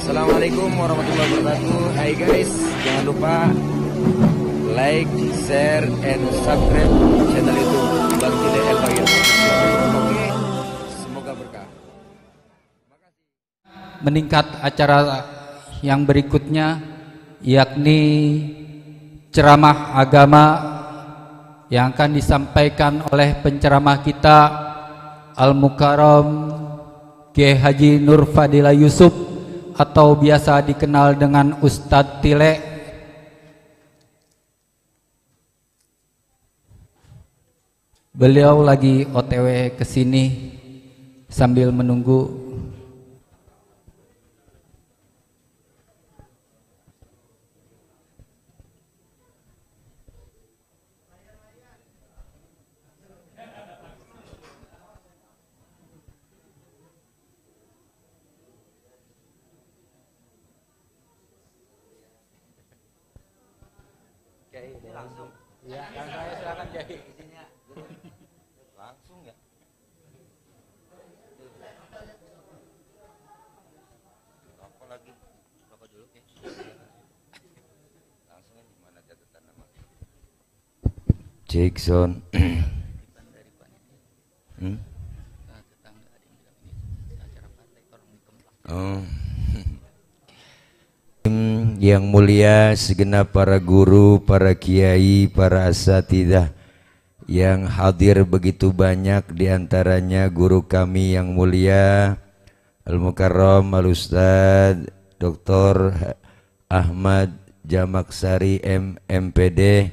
Assalamualaikum warahmatullahi wabarakatuh. Hai guys, jangan lupa like, share, and subscribe channel YouTube Bang Cile El Bagir. Oke, semoga berkah. Meningkat acara yang berikutnya, yakni ceramah agama yang akan disampaikan oleh penceramah kita Al-Mukarram Kiai Haji Nur Fadila Yusuf atau biasa dikenal dengan Ustadz Tile. Beliau lagi OTW ke sini sambil menunggu. Langsung. Ya, kan saya silakan Kiai. Isinya langsung ya. Rokok lagi. Rokok dulu ya. Langsung di mana catatan nama? Cek sound. Oh. Yang mulia segenap para guru, para kiai, para asatidzah yang hadir begitu banyak, diantaranya guru kami yang mulia Al-Mukarram Al-Ustadz Dr. Ahmad Jamaksari MPD,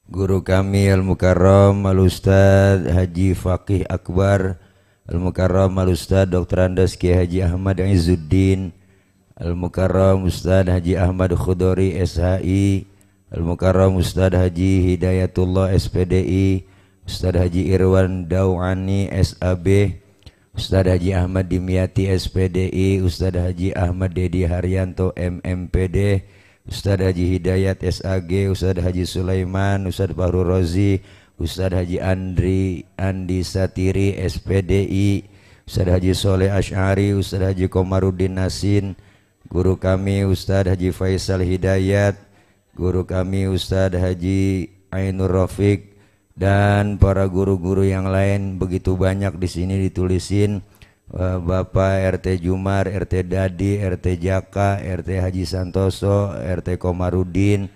guru kami Al-Mukarram Al-Ustadz Haji Faqih Akbar, Al-Mukarram Al-Ustadz Dr. Andes Kiai Haji Ahmad Izzuddin, Al-Mukarram Ustadz Haji Ahmad Khudori SHI, Al-Mukarram Ustadz Haji Hidayatullah SPDI, Ustadz Haji Irwan Dawani SAB, Ustadz Haji Ahmad Dimyati SPDI, Ustadz Haji Ahmad Dedi Haryanto MMPD, Ustadz Haji Hidayat SAG, Ustadz Haji Sulaiman, Ustadz Fahru Rozi, Ustadz Haji Andi Satiri SPDI, Ustadz Haji Soleh Asy'ari, Ustadz Haji Komarudin Nasin, guru kami Ustadz Haji Faisal Hidayat, guru kami Ustadz Haji Ainur Rafiq, dan para guru-guru yang lain begitu banyak di sini ditulisin. Bapak RT Jumar, RT Dadi, RT Jaka, RT Haji Santoso, RT Komarudin,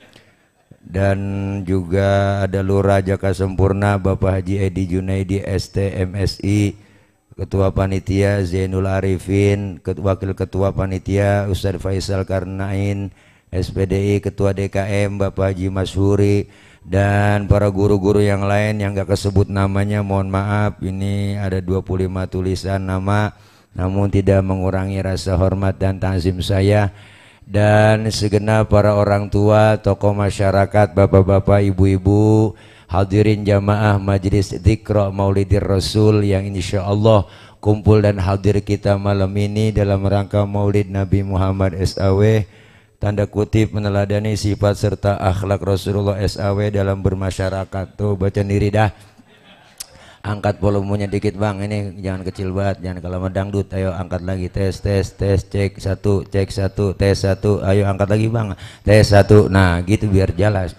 dan juga ada Lurah Jaka Sempurna Bapak Haji Edi Junaidi ST MSI, Ketua Panitia Zainul Arifin, Wakil Ketua Panitia Ustadz Faisal Karnain SPDI, Ketua DKM Bapak Haji Masyhuri, dan para guru-guru yang lain yang gak kesebut namanya, mohon maaf. Ini ada 25 tulisan nama, namun tidak mengurangi rasa hormat dan ta'zim saya. Dan segenap para orang tua, tokoh masyarakat, bapak-bapak, ibu-ibu, hadirin jamaah Majelis Dzikra Maulidir Rasul yang insya Allah kumpul dan hadir kita malam ini dalam rangka Maulid Nabi Muhammad SAW, tanda kutip meneladani sifat serta akhlak Rasulullah SAW dalam bermasyarakat. Tuh baca diri dah. Angkat volumenya dikit bang, ini jangan kecil banget, jangan kalau dangdut. Ayo angkat lagi, tes cek satu, tes satu, ayo angkat lagi bang, tes satu. Nah gitu biar jelas.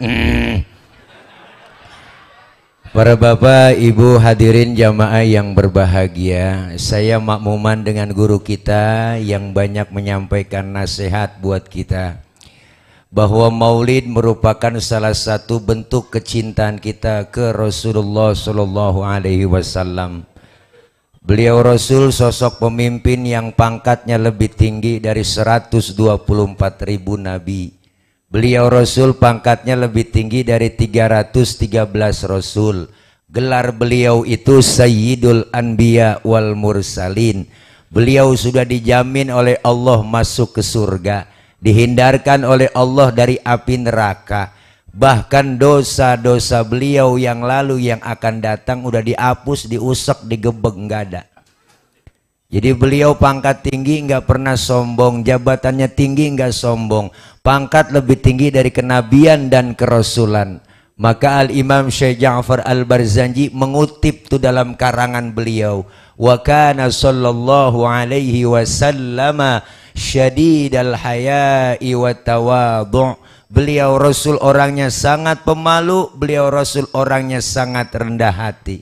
Para bapak, ibu, hadirin jamaah yang berbahagia, saya makmuman dengan guru kita yang banyak menyampaikan nasihat buat kita bahwa maulid merupakan salah satu bentuk kecintaan kita ke Rasulullah Shallallahu Alaihi Wasallam. Beliau Rasul sosok pemimpin yang pangkatnya lebih tinggi dari 124.000 nabi. Beliau Rasul pangkatnya lebih tinggi dari 313 Rasul. Gelar beliau itu Sayyidul Anbiya wal Mursalin. Beliau sudah dijamin oleh Allah masuk ke surga, dihindarkan oleh Allah dari api neraka. Bahkan dosa-dosa beliau yang lalu yang akan datang udah dihapus, diusek, digebek, nggak ada. Jadi beliau pangkat tinggi, nggak pernah sombong, jabatannya tinggi, nggak sombong, pangkat lebih tinggi dari kenabian dan kerasulan. Maka Al-Imam Syekh Ja'far Al-Barzanji mengutip itu dalam karangan beliau, wa kana sallallahu alaihi wasallam syadidal haya'i wa tawadhu'. Beliau Rasul orangnya sangat pemalu, beliau Rasul orangnya sangat rendah hati.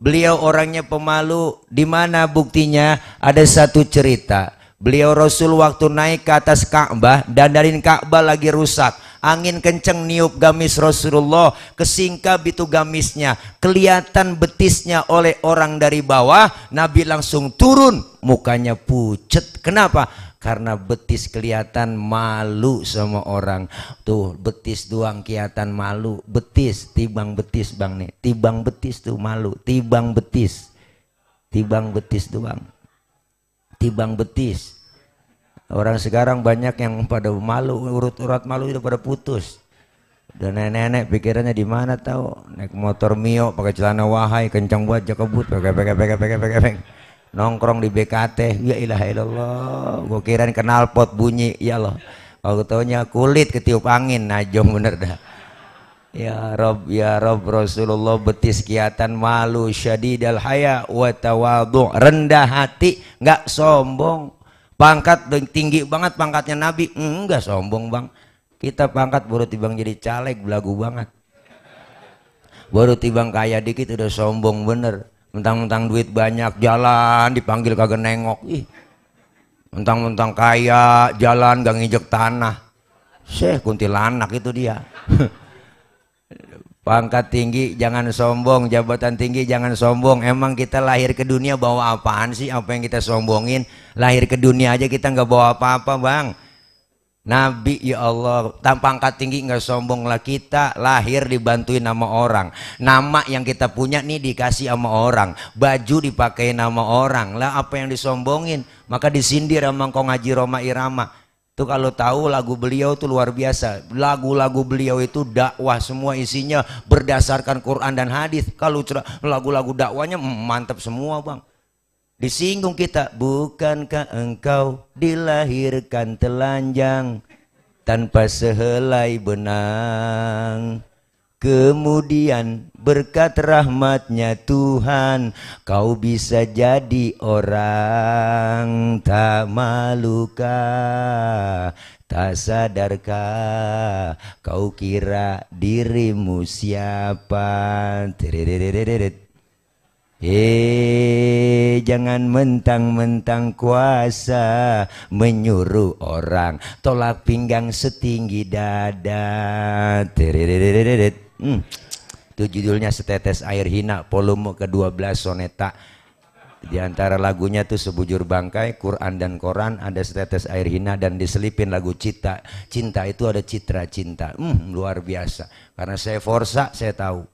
Beliau orangnya pemalu, di mana buktinya? Ada satu cerita. Beliau Rasul waktu naik ke atas Ka'bah, dandanin Ka'bah lagi rusak. Angin kenceng niup gamis Rasulullah, kesingkap itu gamisnya, kelihatan betisnya oleh orang dari bawah. Nabi langsung turun, mukanya pucet. Kenapa? Karena betis kelihatan, malu sama orang. Tuh betis doang kelihatan malu. Betis, tibang betis bang nih, tibang betis tuh malu. Tibang betis, tibang betis doang, tibang betis. Orang sekarang banyak yang pada malu, urut-urat malu itu pada putus. Dan nenek-nenek pikirannya di mana tahu? Naik motor Mio pakai celana wahai kencang buat jakebut, pakai nongkrong di BKT. Ya ilaha illallah, gua kirain knalpot bunyi, ya Allah. Kalau taunya kulit ketiup angin, najong bener dah. Ya Rob Rasulullah betis kelihatan malu, syadidal haya wa tawadhu', rendah hati, nggak sombong. Pangkat tinggi banget pangkatnya Nabi, enggak sombong bang. Kita pangkat baru tibang jadi caleg belagu banget. Baru tibang kaya dikit udah sombong bener. Mentang-mentang duit banyak, jalan dipanggil kagak nengok. Ih. Mentang-mentang kaya, jalan gak nginjek tanah. Syekh kuntilanak itu dia. Pangkat tinggi jangan sombong, jabatan tinggi jangan sombong. Emang kita lahir ke dunia bawa apaan sih? Apa yang kita sombongin? Lahir ke dunia aja kita nggak bawa apa-apa bang. Nabi ya Allah, tanpa pangkat tinggi nggak sombong lah. Kita lahir dibantuin sama orang. Nama yang kita punya nih dikasih sama orang. Baju dipakai nama orang. Lah apa yang disombongin? Maka disindir sama Kong Haji Roma Irama. Tuh kalau tahu lagu beliau tuh luar biasa. Lagu-lagu beliau itu dakwah semua, isinya berdasarkan Quran dan hadis. Kalau lagu-lagu dakwahnya mantap semua bang. Disinggung kita, bukankah engkau dilahirkan telanjang tanpa sehelai benang? Kemudian berkat rahmatnya Tuhan kau bisa jadi orang. Tak malukah, tak sadarkah kau kira dirimu siapa? Jangan mentang-mentang kuasa menyuruh orang tolak pinggang setinggi dada. Itu judulnya Setetes Air Hina, volume ke-12 soneta. Di antara lagunya tuh Sebujur Bangkai, Quran dan Koran, ada Setetes Air Hina, dan diselipin lagu Cinta. Cinta itu ada citra cinta. Luar biasa. Karena saya Forsa, saya tahu.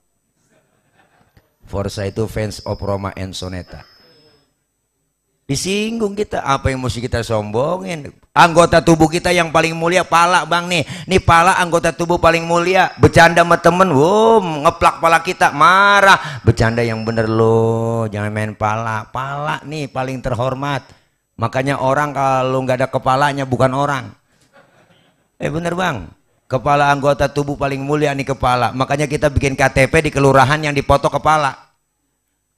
Forsa itu fans of Roma and Soneta. Disinggung kita, apa yang mesti kita sombongin? Anggota tubuh kita yang paling mulia pala bang nih. Nih pala anggota tubuh paling mulia. Bercanda sama temen, ngeplak pala kita, marah. Bercanda yang bener loh, jangan main pala. Pala nih paling terhormat. Makanya orang kalau nggak ada kepalanya bukan orang. Bener bang. Kepala anggota tubuh paling mulia nih kepala. Makanya kita bikin KTP di kelurahan yang dipoto kepala.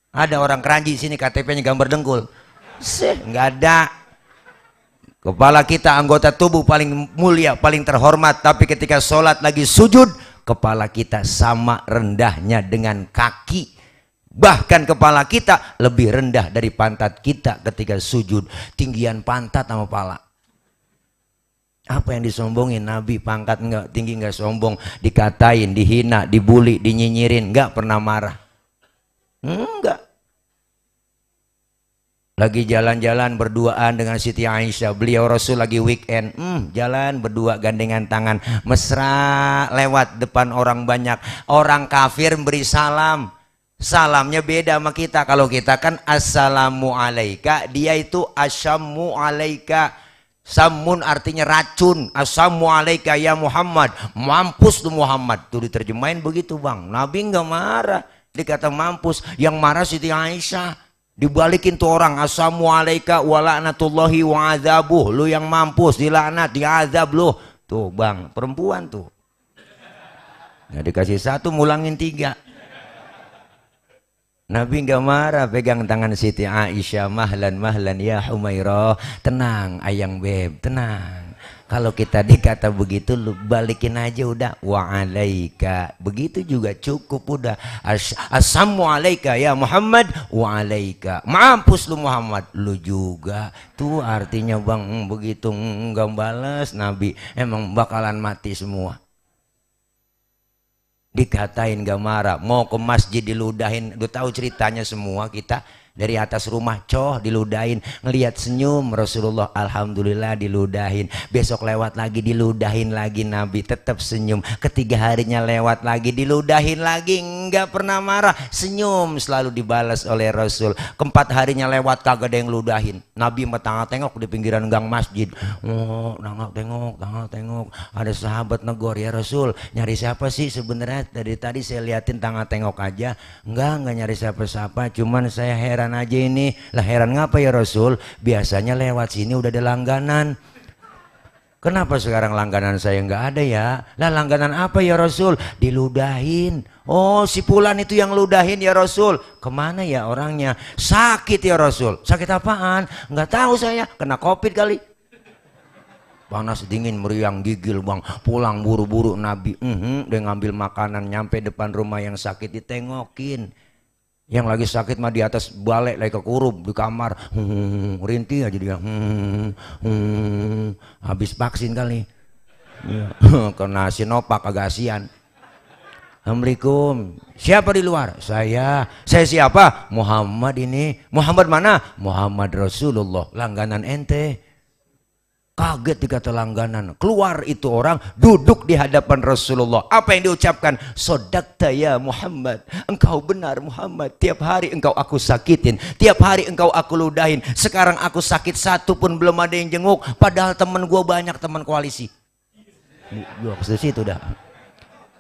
Ada orang Keranji sini KTP-nya gambar dengkul. Nggak ada. Kepala kita anggota tubuh paling mulia, paling terhormat. Tapi ketika sholat lagi sujud, kepala kita sama rendahnya dengan kaki. Bahkan kepala kita lebih rendah dari pantat kita ketika sujud. Tinggian pantat sama kepala. Apa yang disombongin? Nabi pangkat enggak tinggi, enggak sombong. Dikatain, dihina, dibully, dinyinyirin, enggak pernah marah. Enggak. Lagi jalan-jalan berduaan dengan Siti Aisyah. Beliau Rasul lagi weekend, jalan berdua gandengan tangan, mesra lewat depan orang banyak. Orang kafir beri salam. Salamnya beda sama kita. Kalau kita kan assalamu alaika, dia itu asyammu alaika. Samun artinya racun. Assalamu alaika ya Muhammad. Mampus tuh Muhammad. Tuh diterjemahin begitu bang. Nabi nggak marah. Dikata mampus. Yang marah Siti Aisyah. Dibalikin tuh orang. Assalamu alaika wa la'natullahi wa azabuh. Lu yang mampus, dilaknat, diazab lu. Tuh bang, perempuan tuh. Nah dikasih satu, mulangin tiga. Nabi nggak marah, pegang tangan Siti Aisyah, mahlan mahlan ya Humairah, tenang ayang beb, tenang. Kalau kita dikata begitu, lu balikin aja udah, wa alaika, begitu juga cukup udah. Assalamu alaika ya Muhammad, wa alaika, mampus lu Muhammad, lu juga. Tuh artinya bang, begitu nggak balas Nabi, emang bakalan mati semua. Dikatain gak marah, mau ke masjid diludahin, udah tahu ceritanya semua kita. Dari atas rumah coh diludahin, ngelihat senyum Rasulullah, alhamdulillah diludahin. Besok lewat lagi diludahin lagi, Nabi tetap senyum. Ketiga harinya lewat lagi diludahin lagi, nggak pernah marah, senyum selalu dibalas oleh Rasul. Keempat harinya lewat kagak ada yang ludahin, Nabi tengok di pinggiran gang masjid. Oh, tengok, ada sahabat negor, ya Rasul nyari siapa sih sebenarnya, dari tadi saya liatin tengok aja. Enggak nyari siapa-siapa, cuman saya heran aja ini. Lah heran ngapa ya Rasul? Biasanya lewat sini udah ada langganan. Kenapa sekarang langganan saya nggak ada ya? Lah langganan apa ya Rasul? Diludahin. Oh si Fulan itu yang ludahin ya Rasul. Kemana ya orangnya? Sakit ya Rasul. Sakit apaan? Nggak tahu saya. Kena COVID kali. Panas dingin meriang gigil bang. Pulang buru-buru Nabi. Dia ngambil makanan, nyampe depan rumah yang sakit ditengokin. Yang lagi sakit mah di atas balai lagi kekurub di kamar, rintih aja dia, habis vaksin kali, kena Sinovac agak asian. Assalamualaikum, siapa di luar? Saya siapa? Muhammad ini. Muhammad mana? Muhammad Rasulullah, langganan ente. Kaget dikata langganan. Keluar itu orang, duduk di hadapan Rasulullah. Apa yang diucapkan? Sodakta ya Muhammad, engkau benar Muhammad. Tiap hari engkau aku sakitin, tiap hari engkau aku ludahin. Sekarang aku sakit, satu pun belum ada yang jenguk. Padahal teman gua banyak, teman koalisi. Gua ke situ dah.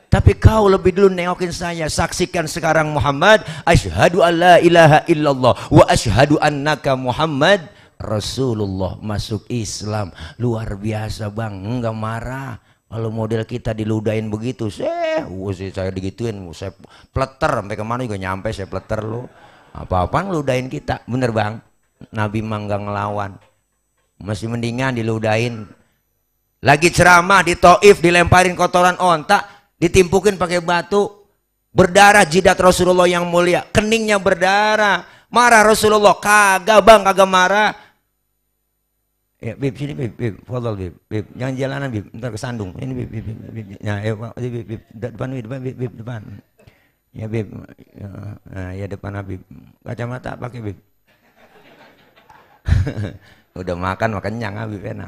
Tapi kau lebih dulu nengokin saya. Saksikan sekarang Muhammad, asyhadu an la ilaha illallah wa asyhadu annaka Muhammad Rasulullah, masuk Islam. Luar biasa bang, enggak marah. Kalau model kita diludahin begitu, saya digituin, saya pleter sampai kemana juga nyampe, saya pleter lu. Apa-apaan ngeludahin kita, bener bang? Nabi mah enggak ngelawan, masih mendingan diludahin. Lagi ceramah di Taif, dilemparin kotoran onta, ditimpukin pakai batu, berdarah jidat Rasulullah yang mulia, keningnya berdarah. Marah Rasulullah? Kagak bang, kagak marah. Ya Bib, sini Bib, fadhal Bib, jangan jalanan Bib, ntar kesandung. Ini Bib, ya Bib, depan. Ya Bib, ya depan Habib. Kacamata pakai Bib. Udah makan kenyang Habib, enak.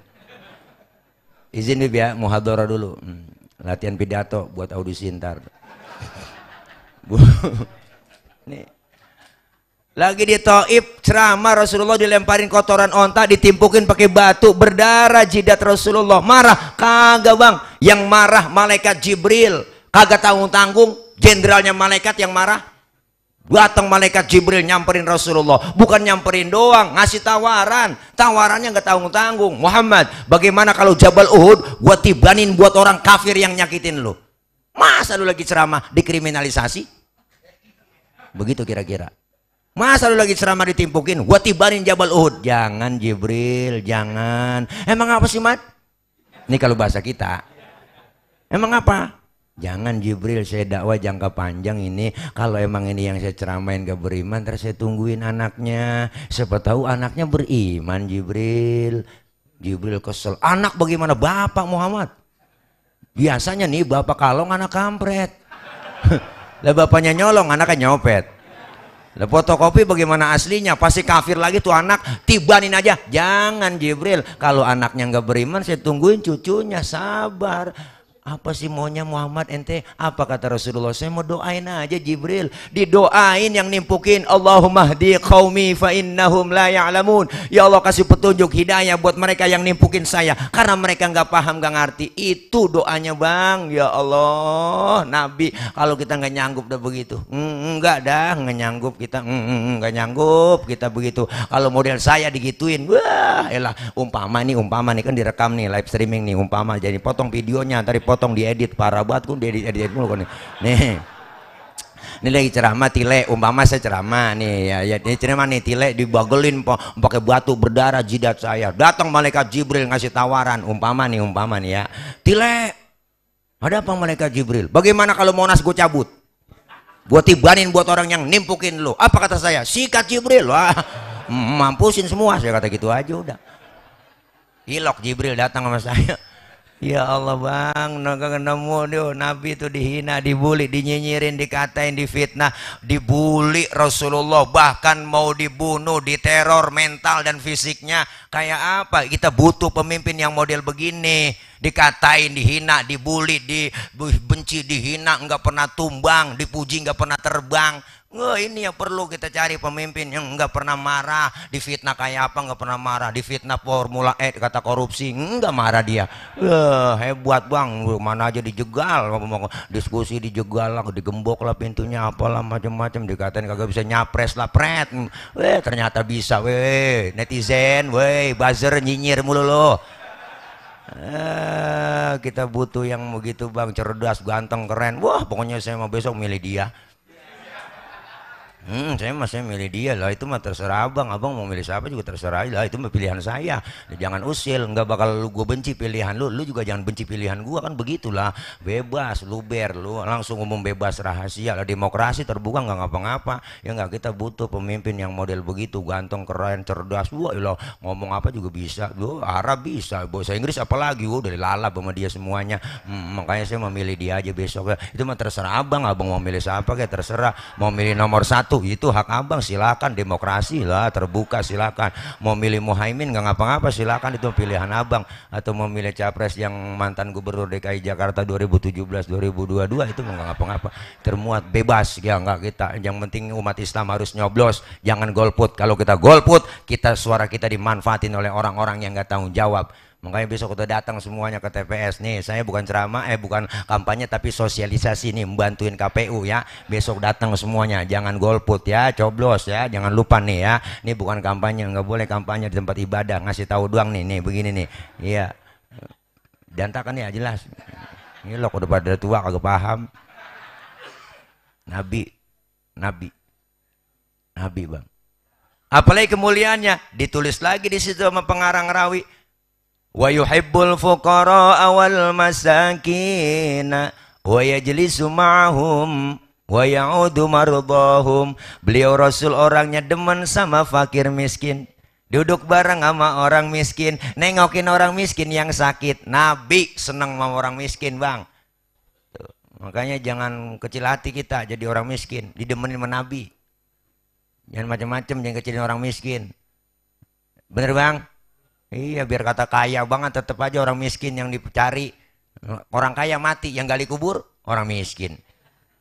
Izin Bib ya, muhadharah dulu. Latihan pidato buat audisi ntar. Nih. Lagi di Taif ceramah, Rasulullah dilemparin kotoran onta, ditimpukin pakai batu, berdarah jidat Rasulullah. Marah? Kagak bang. Yang marah malaikat Jibril, kagak tanggung-tanggung. Jenderalnya malaikat yang marah. Datang malaikat Jibril nyamperin Rasulullah, bukan nyamperin doang, ngasih tawaran. Tawarannya nggak tanggung-tanggung. Muhammad, bagaimana kalau Jabal Uhud gua tibanin buat orang kafir yang nyakitin lu? Masa lu lagi ceramah dikriminalisasi? Begitu kira-kira. Masa lu lagi ceramah ditimpukin, gua tibanin Jabal Uhud? Jangan Jibril, jangan. Emang apa sih Mat? Ini kalau bahasa kita. Emang apa? Jangan Jibril, saya dakwah jangka panjang ini. Kalau emang ini yang saya ceramain gak beriman, terus saya tungguin anaknya. Siapa tahu anaknya beriman Jibril. Jibril kesel. Anak bagaimana? Bapak Muhammad. Biasanya nih bapak kalong, anak kampret. Lah bapaknya nyolong, anaknya nyopet. Lah fotokopi bagaimana aslinya? Pasti kafir lagi tuh anak, tibanin aja. Jangan Jibril, kalau anaknya nggak beriman saya tungguin cucunya, sabar. Apa sih maunya Muhammad ente? Apa kata Rasulullah? Saya mau doain aja Jibril. Didoain yang nimpukin, Allahumma hdi qaumi fa innahum la ya'lamun. Ya Allah kasih petunjuk hidayah buat mereka yang nimpukin saya, karena mereka nggak paham, nggak ngerti. Itu doanya bang. Ya Allah, Nabi kalau kita nggak nyanggup udah begitu. Enggak dah, nggak nyanggup kita. Nggak nyanggup kita begitu. Kalau model saya digituin, wah elah. Umpama nih kan direkam nih, live streaming nih, umpama jadi potong videonya, tadi potong diedit, parah banget kun, diedit mulu kan nih. Ini lagi ceramah tile, umpama saya ceramah nih ya ini ceramah nih tile dibagelin pakai batu berdarah jidat saya. Datang malaikat Jibril ngasih tawaran, umpama nih ya. Tile, ada apa malaikat Jibril? Bagaimana kalau Monas gue cabut? Gue tibanin buat orang yang nimpukin lo. Apa kata saya? Sikat Jibril. Wah, mampusin semua saya kata gitu aja udah. Ilok Jibril datang sama saya. Ya Allah bang, nemu dia Nabi itu dihina, dibully, dinyinyirin, dikatain, difitnah, dibully Rasulullah, bahkan mau dibunuh, diteror mental dan fisiknya. Kayak apa? Kita butuh pemimpin yang model begini, dikatain, dihina, dibully, dibenci, dihina, nggak pernah tumbang, dipuji nggak pernah terbang. Ini yang perlu kita cari, pemimpin yang nggak pernah marah. Difitnah kayak apa nggak pernah marah, difitnah Formula E kata korupsi nggak marah dia. Hebat bang, mana aja dijegal, diskusi dijegal lah, digembok lah pintunya, apalah macam-macam, dikatain kagak bisa nyapres lah pret. Ternyata bisa, netizen, buzzer nyinyir mulu lo. Kita butuh yang begitu bang, cerdas, ganteng, keren. Wah pokoknya saya mau besok milih dia. Saya milih dia lah, itu mah terserah abang mau milih siapa juga terserah lah, itu mah pilihan saya. Jangan usil, nggak bakal gue benci pilihan lu juga jangan benci pilihan gue, kan begitulah, bebas, luber, lu langsung umum bebas rahasia lah, demokrasi terbuka nggak ngapa-ngapa ya nggak. Kita butuh pemimpin yang model begitu, ganteng, keren, cerdas, wah ilah, ngomong apa juga bisa, Arab bisa, bahasa Inggris apalagi, udah lalap sama dia semuanya. Makanya saya memilih dia aja besok ya. Itu mah terserah abang mau milih siapa kayak terserah, mau milih nomor 1 itu hak abang, silakan, demokrasi lah, terbuka, silakan. Mau milih Muhaimin nggak ngapa-ngapa, silakan, itu pilihan abang. Atau mau milih capres yang mantan gubernur DKI Jakarta 2017-2022 itu nggak ngapa-ngapa, termuat bebas ya nggak kita. Yang penting umat Islam harus nyoblos, jangan golput. Kalau kita golput, suara kita dimanfaatin oleh orang-orang yang nggak tanggung jawab. Makanya besok kita datang semuanya ke TPS nih. Saya bukan ceramah, bukan kampanye, tapi sosialisasi nih, membantuin KPU ya. Besok datang semuanya, jangan golput ya, coblos ya, jangan lupa nih ya. Ini bukan kampanye, nggak boleh kampanye di tempat ibadah, ngasih tahu doang nih begini nih. Iya, jantakan ya jelas. Ini lo udah pada tua kagak paham. Nabi bang. Apalagi kemuliaannya, ditulis lagi di situ sama pengarang rawi. Wa yuhibbul fuqara wal masakin wa yajlisu ma'hum wa ya'udu mardahum. Beliau Rasul orangnya demen sama fakir miskin, duduk bareng sama orang miskin, nengokin orang miskin yang sakit. Nabi senang sama orang miskin bang. Makanya jangan kecil hati kita jadi orang miskin, didemenin sama Nabi. Jangan macam-macam, jangan kecilin orang miskin. Bener bang? Iya, biar kata kaya banget tetap aja orang miskin yang dicari. Orang kaya mati, yang gali kubur orang miskin.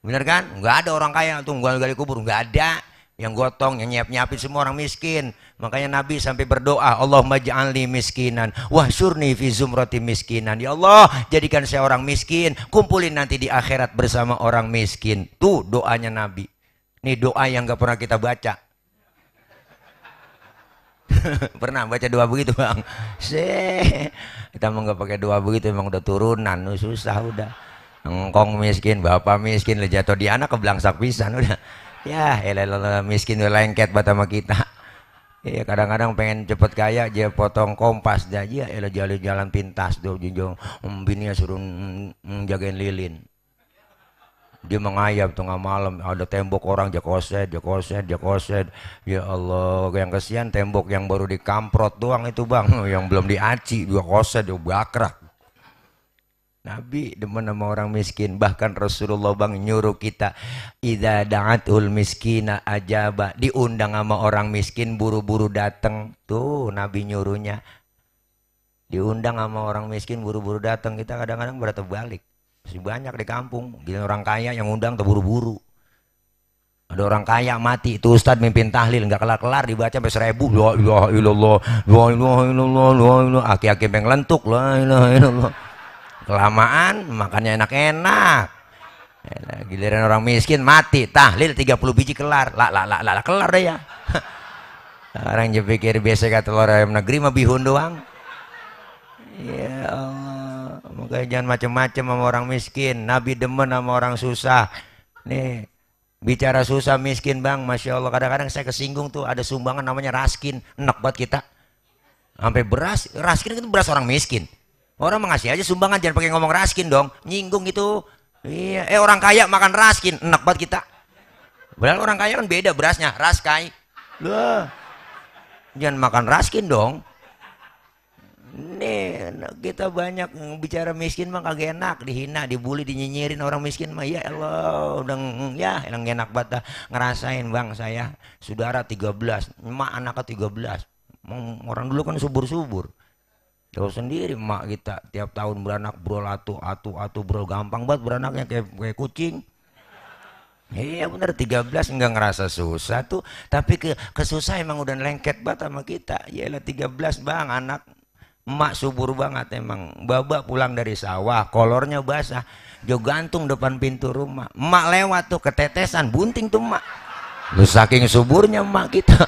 Bener kan? Nggak ada orang kaya tuh gali kubur, nggak ada. Yang gotong, yang nyiapin semua orang miskin. Makanya Nabi sampai berdoa, Allahumma ja'alni miskinan wahsyurni fi zumrati miskinan. Ya Allah, jadikan saya orang miskin, kumpulin nanti di akhirat bersama orang miskin. Tuh doanya Nabi. Ini doa yang nggak pernah kita baca. Pernah baca doa begitu bang? Kita mau nggak pakai doa begitu, emang udah turunan, susah udah. Engkong miskin, bapak miskin, jatuh di anak keblangsak pisan udah. Ya elah miskin udah lengket buat sama kita. Iya, kadang-kadang pengen cepet kaya aja potong kompas dah aja, elah jalan pintas tuh junjung, bininya suruh jagain lilin. Dia mengayap tengah malam, ada tembok orang jakoset. Ya Allah, yang kesian tembok yang baru dikamprot doang itu bang, yang belum diaci dua koset dia bakrak. Nabi demen sama orang miskin. Bahkan Rasulullah bang nyuruh kita, idza da'atul miskina ajaba, diundang sama orang miskin buru-buru datang. Tuh Nabi nyuruhnya, diundang sama orang miskin buru-buru datang. Kita kadang-kadang terbalik. Masih banyak di kampung, gila orang kaya yang undang terburu-buru. Ada orang kaya mati, itu ustadz mimpin tahlil nggak kelar-kelar dibaca sampai 1000. La ilaha illallah, la ilaha illallah, la ilaha. Aki-aki pengen lentuk, la ilaha illallah. Kelamaan makannya enak-enak. Giliran orang miskin mati, tahlil 30 biji kelar. Lah kelar deh ya. Orang je pikir biasa kata orang negeri mah bihun doang. Ya Allah, makanya jangan macam-macam sama orang miskin. Nabi demen sama orang susah. Nih, Bicara susah miskin bang, Masya Allah, kadang-kadang saya kesinggung tuh, ada sumbangan namanya Raskin, enak banget kita. Sampai beras, Raskin itu beras orang miskin. Orang mengasih aja sumbangan, jangan pakai ngomong Raskin dong, nyinggung gitu. Iya, orang kaya makan Raskin, enak banget kita. Padahal orang kaya kan beda berasnya, Raskai. Loh, jangan makan Raskin dong. Nih kita banyak bicara miskin mah kagak enak, dihina, dibully, dinyinyirin orang miskin mah. Ya Allah, udah ya yang enak banget dah. Ngerasain bang, saya saudara 13, emak anaknya 13. Orang dulu kan subur-subur. Tahu sendiri emak kita tiap tahun beranak brol atu brol, gampang banget beranaknya kayak kucing. Iya bener, 13 enggak ngerasa susah tuh, tapi kesusah emang udah lengket banget sama kita. Yalah 13 bang anak. Emak subur banget emang. Baba pulang dari sawah, kolornya basah, jo gantung depan pintu rumah. Emak lewat tuh ketetesan, bunting tuh emak. Lu saking suburnya emak kita.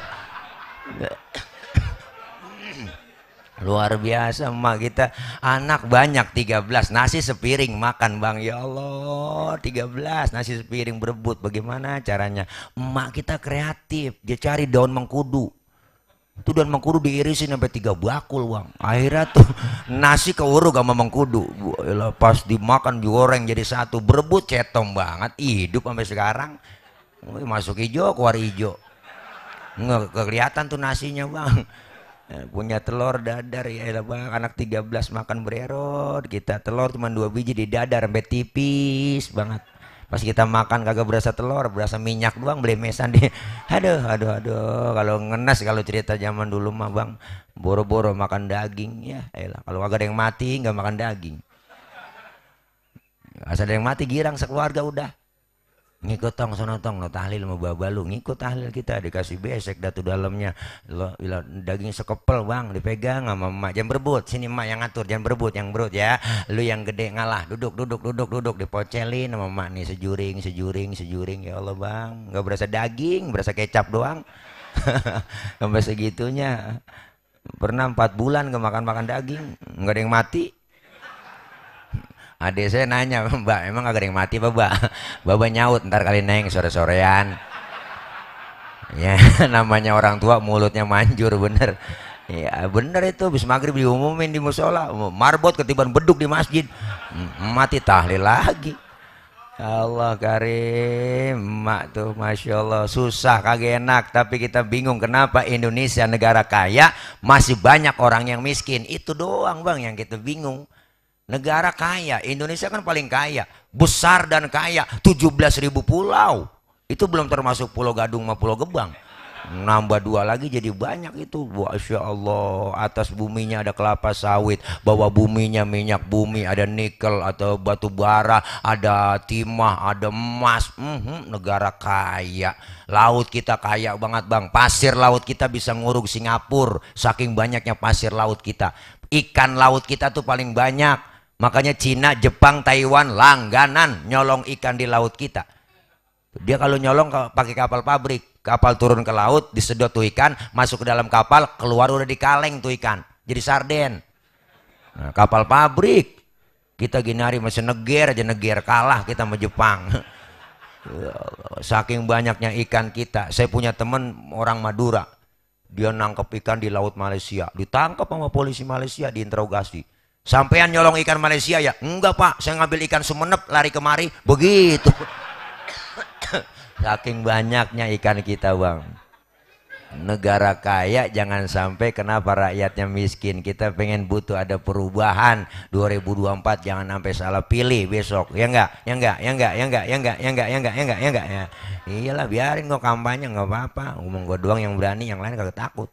Luar biasa emak kita. Anak banyak 13, nasi sepiring makan bang. Ya Allah, 13 nasi sepiring berebut. Bagaimana caranya? Emak kita kreatif, dia cari daun mengkudu. Itu daun mengkudu diirisin sampai 3 bakul bang. Akhirnya tuh nasi keuruk sama mengkudu. Pas dimakan digoreng jadi satu, berebut, cetong banget, hidup sampai sekarang. Masuk hijau keluar hijau, nggak kelihatan tuh nasinya bang. Punya telur dadar ya bang, anak 13 makan bererot. Kita telur cuma 2 biji di dadar sampai tipis banget. Pas kita makan kagak berasa telur, berasa minyak doang, blemesan dia. Aduh. Kalau ngenes, kalau cerita zaman dulu mah bang, boro-boro makan daging ya. Elah, kalau kagak ada yang mati nggak makan daging. Asal ada yang mati girang sekeluarga udah. Ngikut tong sono tong, lo tahlil sama baba lu, ngikut tahlil kita, dikasih besek datu dalamnya. Lo daging sekepel bang, dipegang sama emak, jangan berebut, sini emak yang ngatur, jangan berebut, yang berut ya. Lu yang gede ngalah, duduk, dipocelin sama emak nih, sejuring. Ya Allah bang, nggak berasa daging, berasa kecap doang. Sampai segitunya. Pernah 4 bulan nggak makan daging, nggak ada yang mati. Adik saya nanya, mbak emang agak ada yang mati mbak? Baba nyaut, ntar kali neng sore-sorean. Ya namanya orang tua mulutnya manjur bener. Ya bener itu, bis maghrib diumumin di musola, marbot ketiban beduk di masjid, mati tahlil lagi. Allah karim, mak tuh masya Allah susah kagak enak, tapi kita bingung kenapa Indonesia negara kaya masih banyak orang yang miskin. Itu doang bang yang kita bingung. Negara kaya, Indonesia kan paling kaya, besar dan kaya, 17.000 pulau. Itu belum termasuk Pulau Gadung sama Pulau Gebang. Nambah 2 lagi jadi banyak itu. Masya Allah, atas buminya ada kelapa sawit, bawah buminya minyak bumi, ada nikel atau batu bara, ada timah, ada emas. Negara kaya. Laut kita kaya banget bang, pasir laut kita bisa nguruk Singapura, saking banyaknya pasir laut kita. Ikan laut kita tuh paling banyak. Makanya Cina, Jepang, Taiwan langganan nyolong ikan di laut kita. Dia kalau nyolong pakai kapal pabrik, kapal turun ke laut, disedot tuh ikan, masuk ke dalam kapal, keluar udah di kaleng tuh ikan, jadi sarden. Nah, kapal pabrik. Kita gini hari masih neger kalah kita sama Jepang. Saking banyaknya ikan kita. Saya punya teman orang Madura, dia nangkep ikan di laut Malaysia, ditangkap sama polisi Malaysia, diinterogasi. Sampean nyolong ikan Malaysia ya? Enggak pak, saya ngambil ikan Sumenep, lari kemari, begitu. Saking banyaknya ikan kita bang. Negara kaya jangan sampai kenapa rakyatnya miskin. Kita pengen butuh ada perubahan 2024, jangan sampai salah pilih besok. Ya enggak. Ya. Iyalah biarin kok kampanye, nggak apa-apa. Ngomong gue doang yang berani, yang lain kagak takut.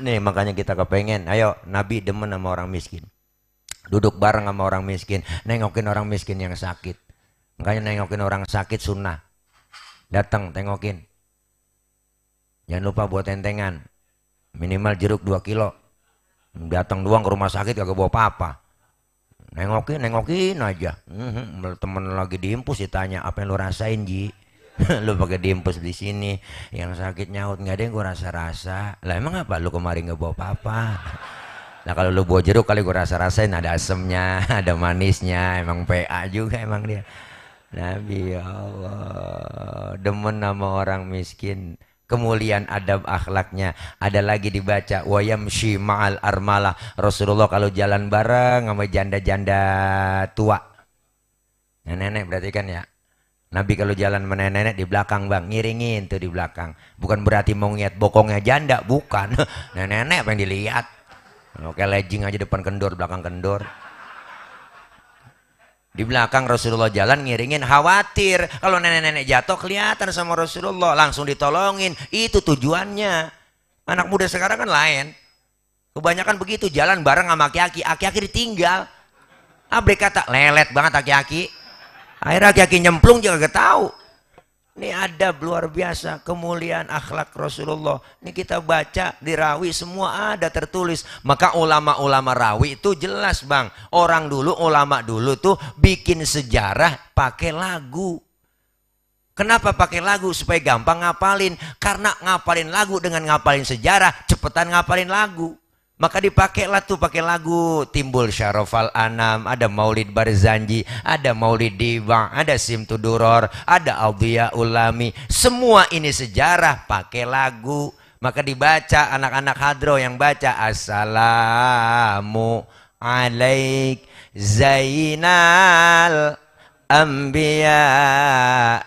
Nih makanya kita kepengen, ayo Nabi demen sama orang miskin, duduk bareng sama orang miskin, nengokin orang miskin yang sakit. Makanya nengokin orang sakit sunnah, datang tengokin, jangan lupa buat tentengan, minimal jeruk 2 kilo. Datang doang ke rumah sakit kagak bawa apa-apa, nengokin aja. Temen lagi diimpus ditanya, apa yang lu rasain Ji? Lu pakai diimpus di sini, yang sakit nyaut, nggak ada yang gua rasa. Lah emang apa lu kemarin nggak bawa apa-apa? Nah kalau lu bawa jeruk kali gua rasain ada asemnya, ada manisnya, emang PA juga emang dia. Nabi ya Allah, demen nama orang miskin. Kemuliaan adab akhlaknya. Ada lagi dibaca wa yamshi ma'al armalah. Rasulullah kalau jalan bareng sama janda-janda tua. Nenek berarti kan ya. Nabi kalau jalan sama nenek di belakang bang, ngiringin tuh di belakang. Bukan berarti mau ngeliat bokongnya janda, bukan. Nenek apa yang dilihat? Oke, legging aja depan kendor, belakang kendor. Di belakang Rasulullah jalan ngiringin, khawatir kalau nenek-nenek jatuh kelihatan sama Rasulullah, langsung ditolongin. Itu tujuannya. Anak muda sekarang kan lain. Kebanyakan begitu, jalan bareng sama aki-aki, aki-aki ditinggal. Abrek kata lelet banget aki-aki. Akhirnya aki-aki nyemplung juga gak tahu. Ini adab luar biasa, kemuliaan akhlak Rasulullah. Ini kita baca di rawi semua ada tertulis. Maka ulama-ulama rawi itu jelas bang. Orang dulu, ulama dulu tuh bikin sejarah pakai lagu. Kenapa pakai lagu? Supaya gampang ngapalin. Karena ngapalin lagu dengan ngapalin sejarah, cepetan ngapalin lagu. Maka dipakailah tuh pakai lagu. Timbul Syarofal Anam, ada Maulid Barzanji, ada Maulid Diva, ada Simtuduror, ada Audia Ulami. Semua ini sejarah pakai lagu. Maka dibaca, anak-anak hadro yang baca Assalamu alaik Zainal Anbiya,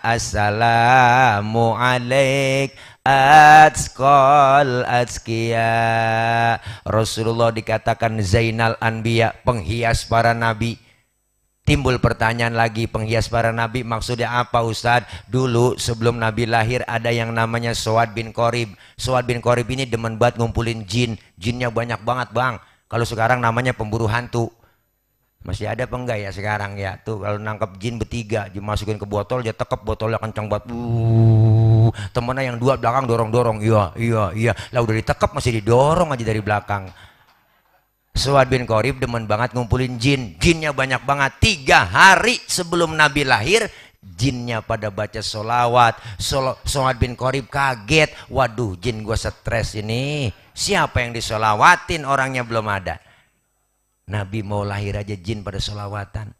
Assalamu alaik Atqal Atqiya. Rasulullah dikatakan Zainal Anbiya, penghias para nabi. Timbul pertanyaan lagi, penghias para nabi maksudnya apa Ustadz? Dulu sebelum Nabi lahir ada yang namanya Suad bin Qorib. Suad bin Qorib ini demen banget ngumpulin jin. Jinnya banyak banget bang. Kalau sekarang namanya pemburu hantu. Masih ada apa enggak ya sekarang ya? Tuh kalau nangkep jin bertiga, dimasukin ke botol, dia tekep botolnya kencang banget. Temennya yang dua belakang dorong-dorong. Iya. Lah udah ditekep masih didorong aja dari belakang. Suad bin Qorib demen banget ngumpulin jin. Jinnya banyak banget. 3 hari sebelum Nabi lahir, jinnya pada baca solawat. Suad bin Qorib kaget. Waduh, jin gua stres ini. Siapa yang disolawatin? Orangnya belum ada. Nabi mau lahir aja jin pada solawatan.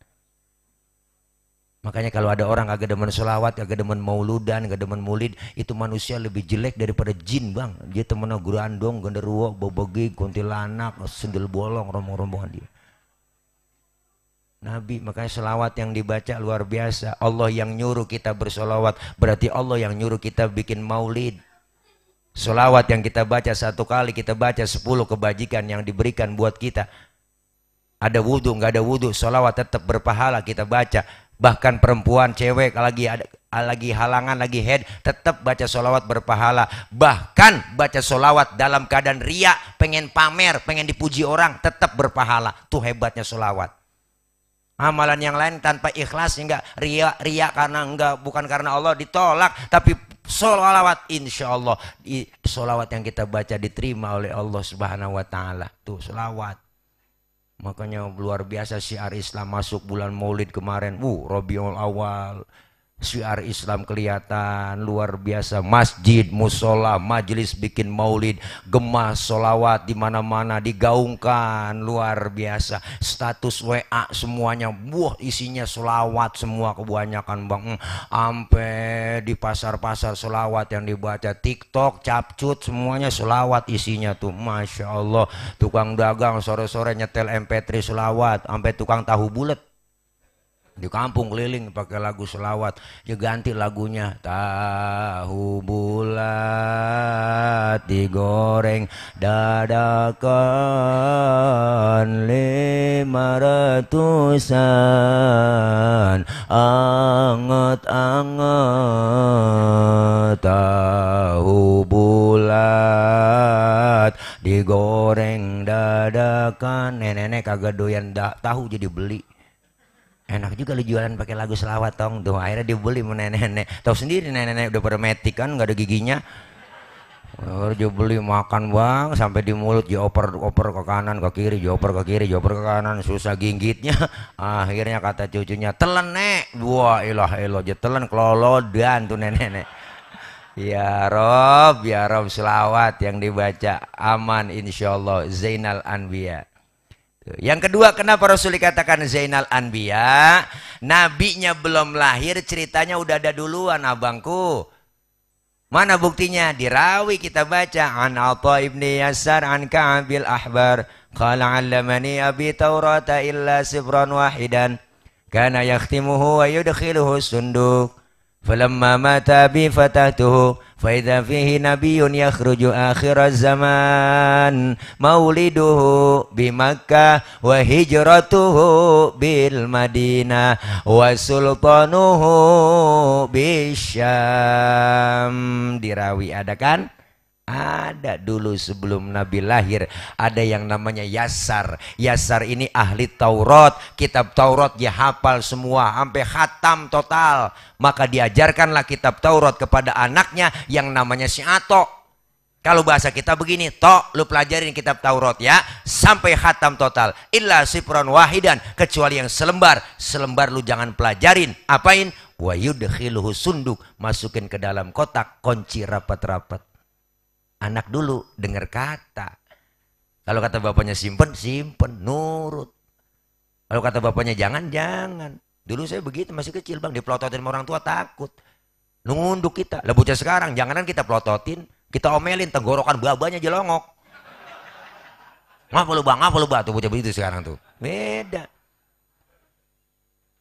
Makanya kalau ada orang agak demen solawat, agak demen mauludan, agak demen maulid, itu manusia lebih jelek daripada jin bang. Dia temennya gerandong, genderuwo, bobegi, kuntilanak, sendel bolong, rombong-rombongan dia. Nabi, makanya solawat yang dibaca luar biasa. Allah yang nyuruh kita bersolawat, berarti Allah yang nyuruh kita bikin maulid. Solawat yang kita baca 1 kali, kita baca 10 kebajikan yang diberikan buat kita. Ada wudhu, nggak ada wudhu, sholawat tetap berpahala kita baca. Bahkan perempuan, cewek, lagi halangan, lagi head, tetap baca sholawat berpahala. Bahkan baca sholawat dalam keadaan ria, pengen pamer, pengen dipuji orang, tetap berpahala. Tuh hebatnya sholawat. Amalan yang lain tanpa ikhlas, enggak ria karena enggak, bukan karena Allah, ditolak. Tapi sholawat, insya Allah, sholawat yang kita baca diterima oleh Allah Subhanahu Wa Taala. Tuh sholawat. Makanya luar biasa syiar Islam masuk bulan Maulid kemarin. Rabiul Awal. Syiar Islam kelihatan luar biasa. Masjid, musola, majelis bikin maulid, gemas, solawat di mana-mana digaungkan luar biasa. Status WA semuanya, isinya solawat semua kebanyakan bang. Sampai di pasar-pasar solawat yang dibaca, TikTok, capcut semuanya solawat isinya tuh. Masya Allah. Tukang dagang sore-sore nyetel MP3 solawat, sampai tukang tahu bulat di kampung keliling pakai lagu selawat. Dia ganti lagunya, tahu bulat digoreng dadakan 500-an, anget-anget tahu bulat digoreng dadakan. Nenek-nenek kagak doyan tahu jadi beli. Enak juga lu jualan pakai lagu selawat tong tuh. Akhirnya dibeli sama nenek-nenek. Tahu sendiri nenek-nenek udah pada metik kan, nggak ada giginya. Dia beli makan bang sampai di mulut, dioper ke kanan ke kiri, dioper ke kiri, dioper ke kanan, susah ginggitnya. Akhirnya kata cucunya, telan nek. Wah ilah dia telan kelolodan tuh nenek-nenek. Ya Rob selawat yang dibaca aman insyaallah. Zainal Anbiya. Yang kedua, kenapa Rasul dikatakan Zainal Anbiya? Nabinya belum lahir, ceritanya udah ada duluan abangku. Mana buktinya? Dirawi kita baca. An Atha ibni Yasar an Ka'bil Ahbar qala 'allamani abi Taurata illa sibran wahidan kana yakhtimuhu wa yudkhiluhu sunduk falamma mata bi fatahtuhu fa idza fihi nabiyyun yakhruju akhir zaman mauliduhu bi Makkah wa hijratuhu bil Madinah wa sultanuhu bi Syam. Dirawi ada kan? Ada dulu sebelum Nabi lahir ada yang namanya Yasar. Yasar ini ahli Taurat, kitab Taurat dia hafal semua sampai khatam total. Maka diajarkanlah kitab Taurat kepada anaknya yang namanya si Ato. Kalau bahasa kita begini, Tok, lu pelajarin kitab Taurat ya sampai khatam total. Illa sifron wahidan, kecuali yang selembar. Selembar lu jangan pelajarin. Apain? Wa yudkhiluhu sunduk, masukin ke dalam kotak, kunci rapat-rapat. Anak dulu dengar kata. Kalau kata bapaknya simpen, simpen, nurut. Kalau kata bapaknya jangan, jangan. Dulu saya begitu masih kecil bang, dipelototin sama orang tua takut. Nunduk kita. Lah bocah sekarang, janganan kita pelototin, kita omelin, tenggorokan babanya jelongok. Ngapa lu bang, tuh bocah begitu sekarang tuh. Beda.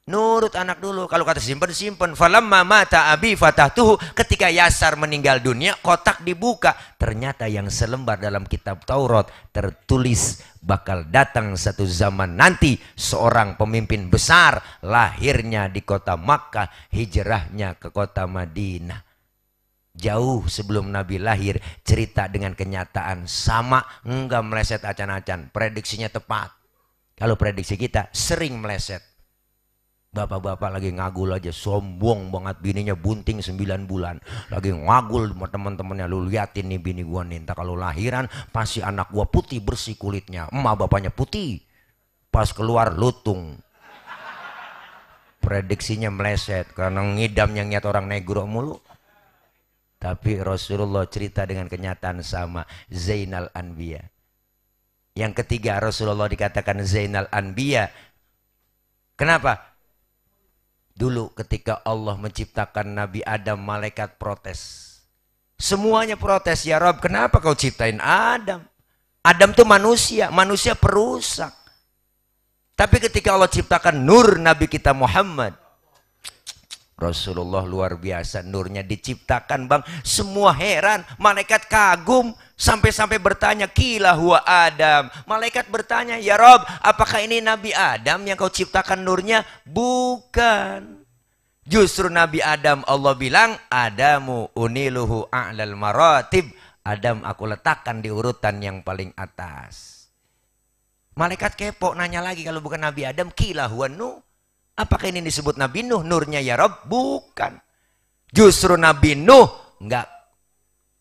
Nurut anak dulu. Kalau kata simpen, simpen. Falamma mata abi fatahtuhu. Ketika Yasar meninggal dunia, kotak dibuka. Ternyata yang selembar dalam kitab Taurat tertulis bakal datang satu zaman nanti seorang pemimpin besar, lahirnya di kota Makkah, hijrahnya ke kota Madinah. Jauh sebelum Nabi lahir, cerita dengan kenyataan sama, enggak meleset acan-acan. Prediksinya tepat. Kalau prediksi kita sering meleset. Bapak-bapak lagi ngagul aja, sombong banget, bininya bunting 9 bulan. Lagi ngagul sama teman-temannya, lu liatin nih bini gua nih, entah kalau lahiran pasti anak gua putih bersih kulitnya. Emak bapaknya putih, pas keluar lutung. Prediksinya meleset karena ngidamnya ngiat orang negro mulu. Tapi Rasulullah cerita dengan kenyataan sama, Zainal Anbiya. Yang ketiga Rasulullah dikatakan Zainal Anbiya. Kenapa? Dulu ketika Allah menciptakan Nabi Adam, malaikat protes. Semuanya protes, ya Rob, kenapa kau ciptain Adam? Adam itu manusia, manusia perusak. Tapi ketika Allah ciptakan nur Nabi kita Muhammad, Rasulullah luar biasa, nurnya diciptakan bang. Semua heran, malaikat kagum. Sampai-sampai bertanya, kila huwa Adam. Malaikat bertanya, ya Rob, apakah ini Nabi Adam yang kau ciptakan nurnya? Bukan. Justru Nabi Adam Allah bilang, Adamu uniluhu a'lal maratib. Adam aku letakkan di urutan yang paling atas. Malaikat kepo nanya lagi, kalau bukan Nabi Adam, kila huwa Nuh. Apakah ini disebut Nabi Nuh? Nurnya ya Rob? Bukan. Justru Nabi Nuh enggak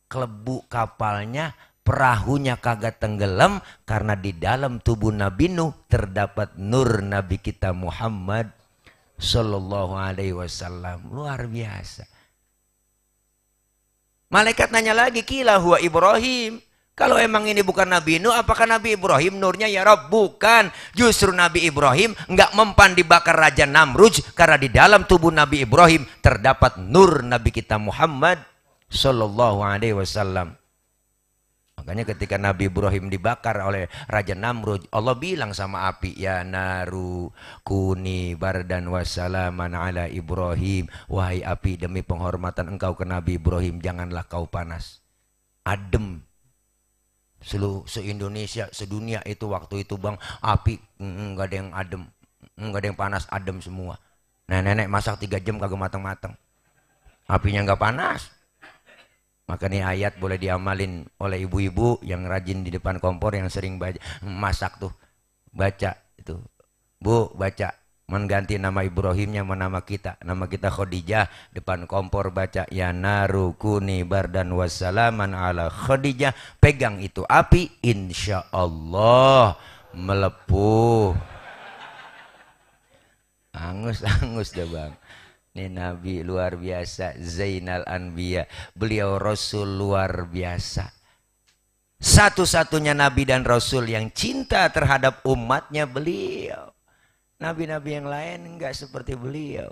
kelebu kapalnya, perahunya kagak tenggelam karena di dalam tubuh Nabi Nuh terdapat nur Nabi kita Muhammad Sallallahu Alaihi Wasallam. Luar biasa. Malaikat nanya lagi, kila huwa Ibrahim. Kalau emang ini bukan Nabi Nuh, apakah Nabi Ibrahim nurnya ya Rob? Bukan. Justru Nabi Ibrahim enggak mempan dibakar Raja Namrud karena di dalam tubuh Nabi Ibrahim terdapat nur Nabi kita Muhammad Sallallahu Alaihi Wasallam. Makanya ketika Nabi Ibrahim dibakar oleh Raja Namrud, Allah bilang sama api, ya naru kuni bardan wassalaman ala Ibrahim. Wahai api, demi penghormatan engkau ke Nabi Ibrahim, janganlah kau panas. Adem. Se-Indonesia, sedunia itu waktu itu bang, api enggak ada yang adem, enggak ada yang panas, adem semua. Nenek masak 3 jam kagak matang-matang, apinya enggak panas. Maka ini ayat boleh diamalin oleh ibu-ibu yang rajin di depan kompor, yang sering baca, masak tuh, baca itu, Bu, baca, mengganti nama Ibrahimnya sama nama kita Khadijah, depan kompor baca, ya naru kuni bardan wassalaman ala Khadijah. Pegang itu api, insya Allah melepuh. Angus deh bang. Ini Nabi luar biasa, Zainal Anbiya. Beliau Rasul luar biasa. Satu-satunya Nabi dan Rasul yang cinta terhadap umatnya beliau. Nabi-nabi yang lain enggak seperti beliau.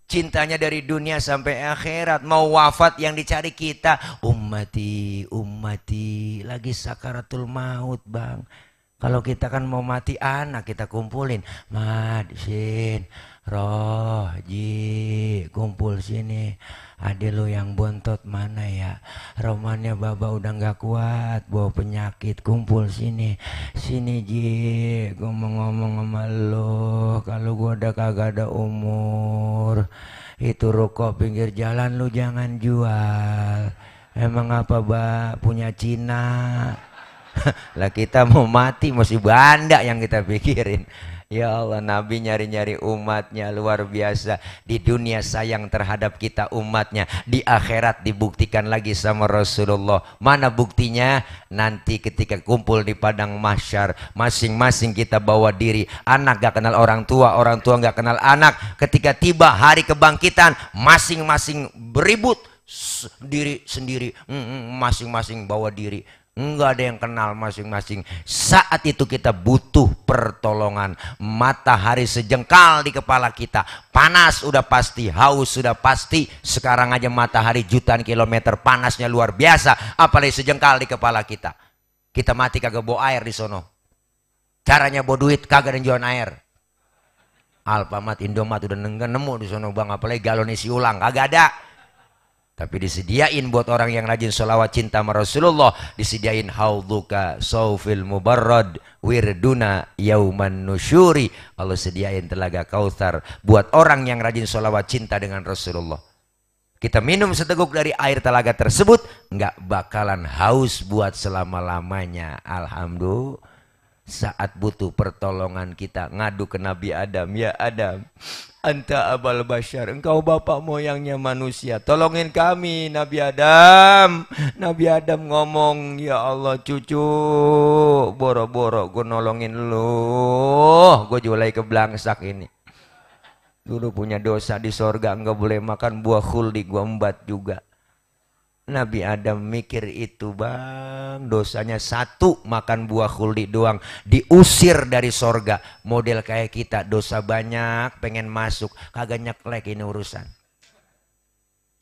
Cintanya dari dunia sampai akhirat. Mau wafat yang dicari kita, ummati, ummati. Lagi sakaratul maut, bang. Kalau kita kan mau mati anak, kita kumpulin. Mad, Sin, Roh, Ji, kumpul sini. Ade lo yang bontot mana ya? Romannya baba udah gak kuat, bawa penyakit, kumpul sini. Sini Ji, gue mau ngomong sama lo. Kalau gue udah kagak ada umur, itu rokok pinggir jalan lu jangan jual. Emang apa punya Cina? Lah kita mau mati masih banda yang kita pikirin. Ya Allah, Nabi nyari-nyari umatnya luar biasa. Di dunia sayang terhadap kita umatnya, di akhirat dibuktikan lagi sama Rasulullah. Mana buktinya? Nanti ketika kumpul di padang mahsyar, masing-masing kita bawa diri. Anak gak kenal orang tua gak kenal anak. Ketika tiba hari kebangkitan, masing-masing beribut diri sendiri, masing-masing bawa diri. Enggak ada yang kenal masing-masing. Saat itu kita butuh pertolongan. Matahari sejengkal di kepala kita. Panas udah pasti, haus sudah pasti. Sekarang aja matahari jutaan kilometer, panasnya luar biasa. Apalagi sejengkal di kepala kita. Kita mati kagak bawa air di sono. Caranya bawa duit kagak ada jualan air. Alfamart, Indomaret udah nemu di sono bang. Apalagi galon isi ulang kagak ada. Tapi disediain buat orang yang rajin sholawat cinta sama Rasulullah. Disediain haudhuka saufil mubarrad wirduna yauman nusyuri. Allah sediain telaga kautsar buat orang yang rajin sholawat cinta dengan Rasulullah. Kita minum seteguk dari air telaga tersebut, nggak bakalan haus buat selama-lamanya. Alhamdulillah. Saat butuh pertolongan kita ngadu ke Nabi Adam, ya Adam, anta abal bashar, engkau bapak moyangnya manusia, tolongin kami Nabi Adam. Nabi Adam ngomong, ya Allah cucu, boro-boro gue nolongin lu, gue julai ke belangsak ini. Dulu punya dosa di sorga, enggak boleh makan buah khuldi, gue embat juga. Nabi Adam mikir itu bang, dosanya satu, makan buah khuldi doang, diusir dari sorga. Model kayak kita, dosa banyak, pengen masuk, kagak nyeklek ini urusan.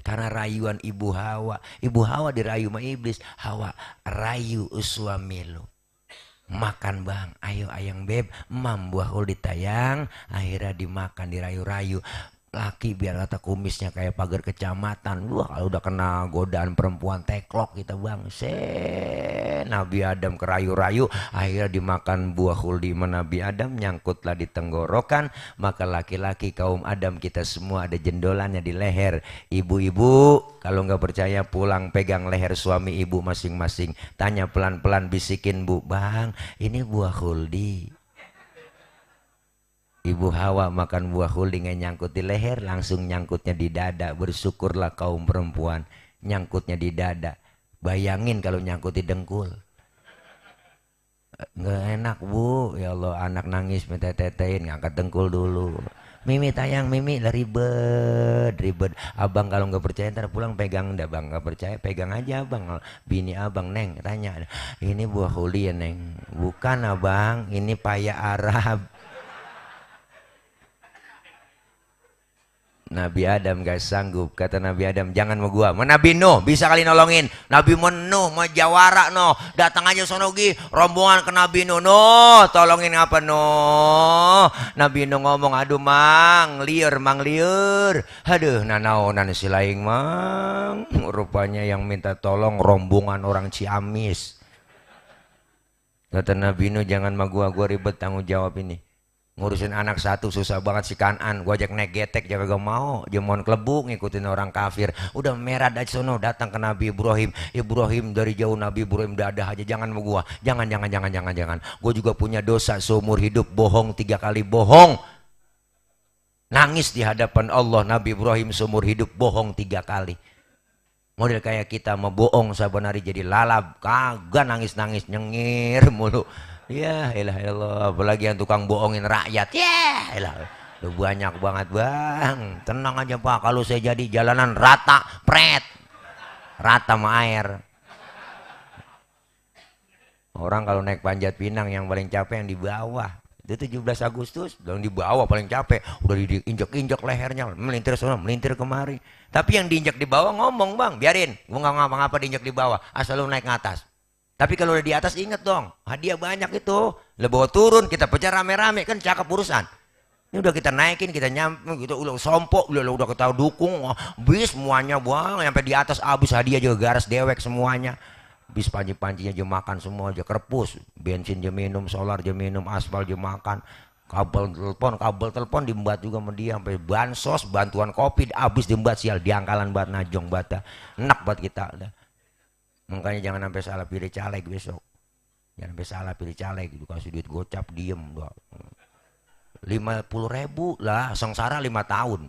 Karena rayuan ibu Hawa. Ibu Hawa dirayu sama iblis. Hawa, rayu suami lu. Makan bang, ayo ayang beb, mam buah khuldi tayang. Akhirnya dimakan, dirayu-rayu. Laki biar kata kumisnya kayak pagar kecamatan. Wah, kalau udah kena godaan perempuan teklok kita bang. Nabi Adam kerayu-rayu, akhirnya dimakan buah khuldi Nabi Adam, nyangkutlah di tenggorokan. Maka laki-laki kaum Adam kita semua ada jendolannya di leher. Ibu-ibu kalau nggak percaya pulang pegang leher suami ibu masing-masing, tanya pelan-pelan, bisikin bu, bang ini buah khuldi. Ibu Hawa makan buah khuldi nggak nyangkut di leher, langsung nyangkutnya di dada. Bersyukurlah kaum perempuan, nyangkutnya di dada. Bayangin kalau nyangkut di dengkul. Nggak enak bu, ya Allah, anak nangis minta tetein, ngangkat dengkul dulu. Mimi tayang, Mimi lah ribet. Abang kalau nggak percaya ntar pulang pegang, dah bang nggak percaya pegang aja abang. Bini abang neng tanya, ini buah khuldi ya neng? Bukan abang, ini paya Arab. Nabi Adam gak sanggup. Kata Nabi Adam, jangan mau gua. Nabi Nuh bisa kali nolongin. Nabi Nuh mau jawara no. Datang aja sonogi rombongan ke Nabi Nuh. No, tolongin apa no? Nabi Nuh ngomong, aduh mang liur. Aduh nanaonan si laing mang. Rupanya yang minta tolong rombongan orang Ciamis. Kata Nabi Nuh, jangan sama gua ribet tanggung jawab ini. Ngurusin anak satu susah banget si Kanan, gua ajak naik getek jaga gak mau, jemon klebu ngikutin orang kafir. Udah merah dari sono datang ke Nabi Ibrahim dari jauh. Nabi Ibrahim dadah aja, jangan mau gua, jangan. Gua juga punya dosa seumur hidup, bohong 3 kali bohong. Nangis di hadapan Allah. Nabi Ibrahim seumur hidup bohong 3 kali. Model kayak kita mau bohong saban hari jadi lalap, kagak nangis nyengir mulu. Ya elah, apalagi yang tukang bohongin rakyat. Ya elah, udah banyak banget bang. Tenang aja pak, kalau saya jadi jalanan rata, rata sama air. Orang kalau naik Panjat Pinang yang paling capek yang di bawah. Itu 17 Agustus, dan dibawa paling capek, udah diinjak-injak lehernya, melintir sana, melintir kemari. Tapi yang diinjak di bawah ngomong, bang, biarin, gua nggak ngapa-ngapa diinjak di bawah, asal lu naik ke atas. Tapi kalau udah di atas inget dong, hadiah banyak itu, lu bawa turun, kita pecah rame-rame, kan cakep urusan. Ini udah kita naikin, kita nyampe, gitu, udah sompok, udah kita dukung, bis semuanya bang, sampai di atas abis hadiah juga garas dewek semuanya. Bis panci-pancinya aja makan semua aja kerpus, bensin aja minum, solar aja minum, aspal aja makan, kabel telepon diembat juga sama dia, sampai bansos, bantuan kopi habis diembat sial, diangkalan bat najong bata, enak buat kita. Makanya jangan sampai salah pilih caleg besok, jangan sampai salah pilih caleg, gitu kasih duit gocap diem, 50.000 lah, sengsara 5 tahun.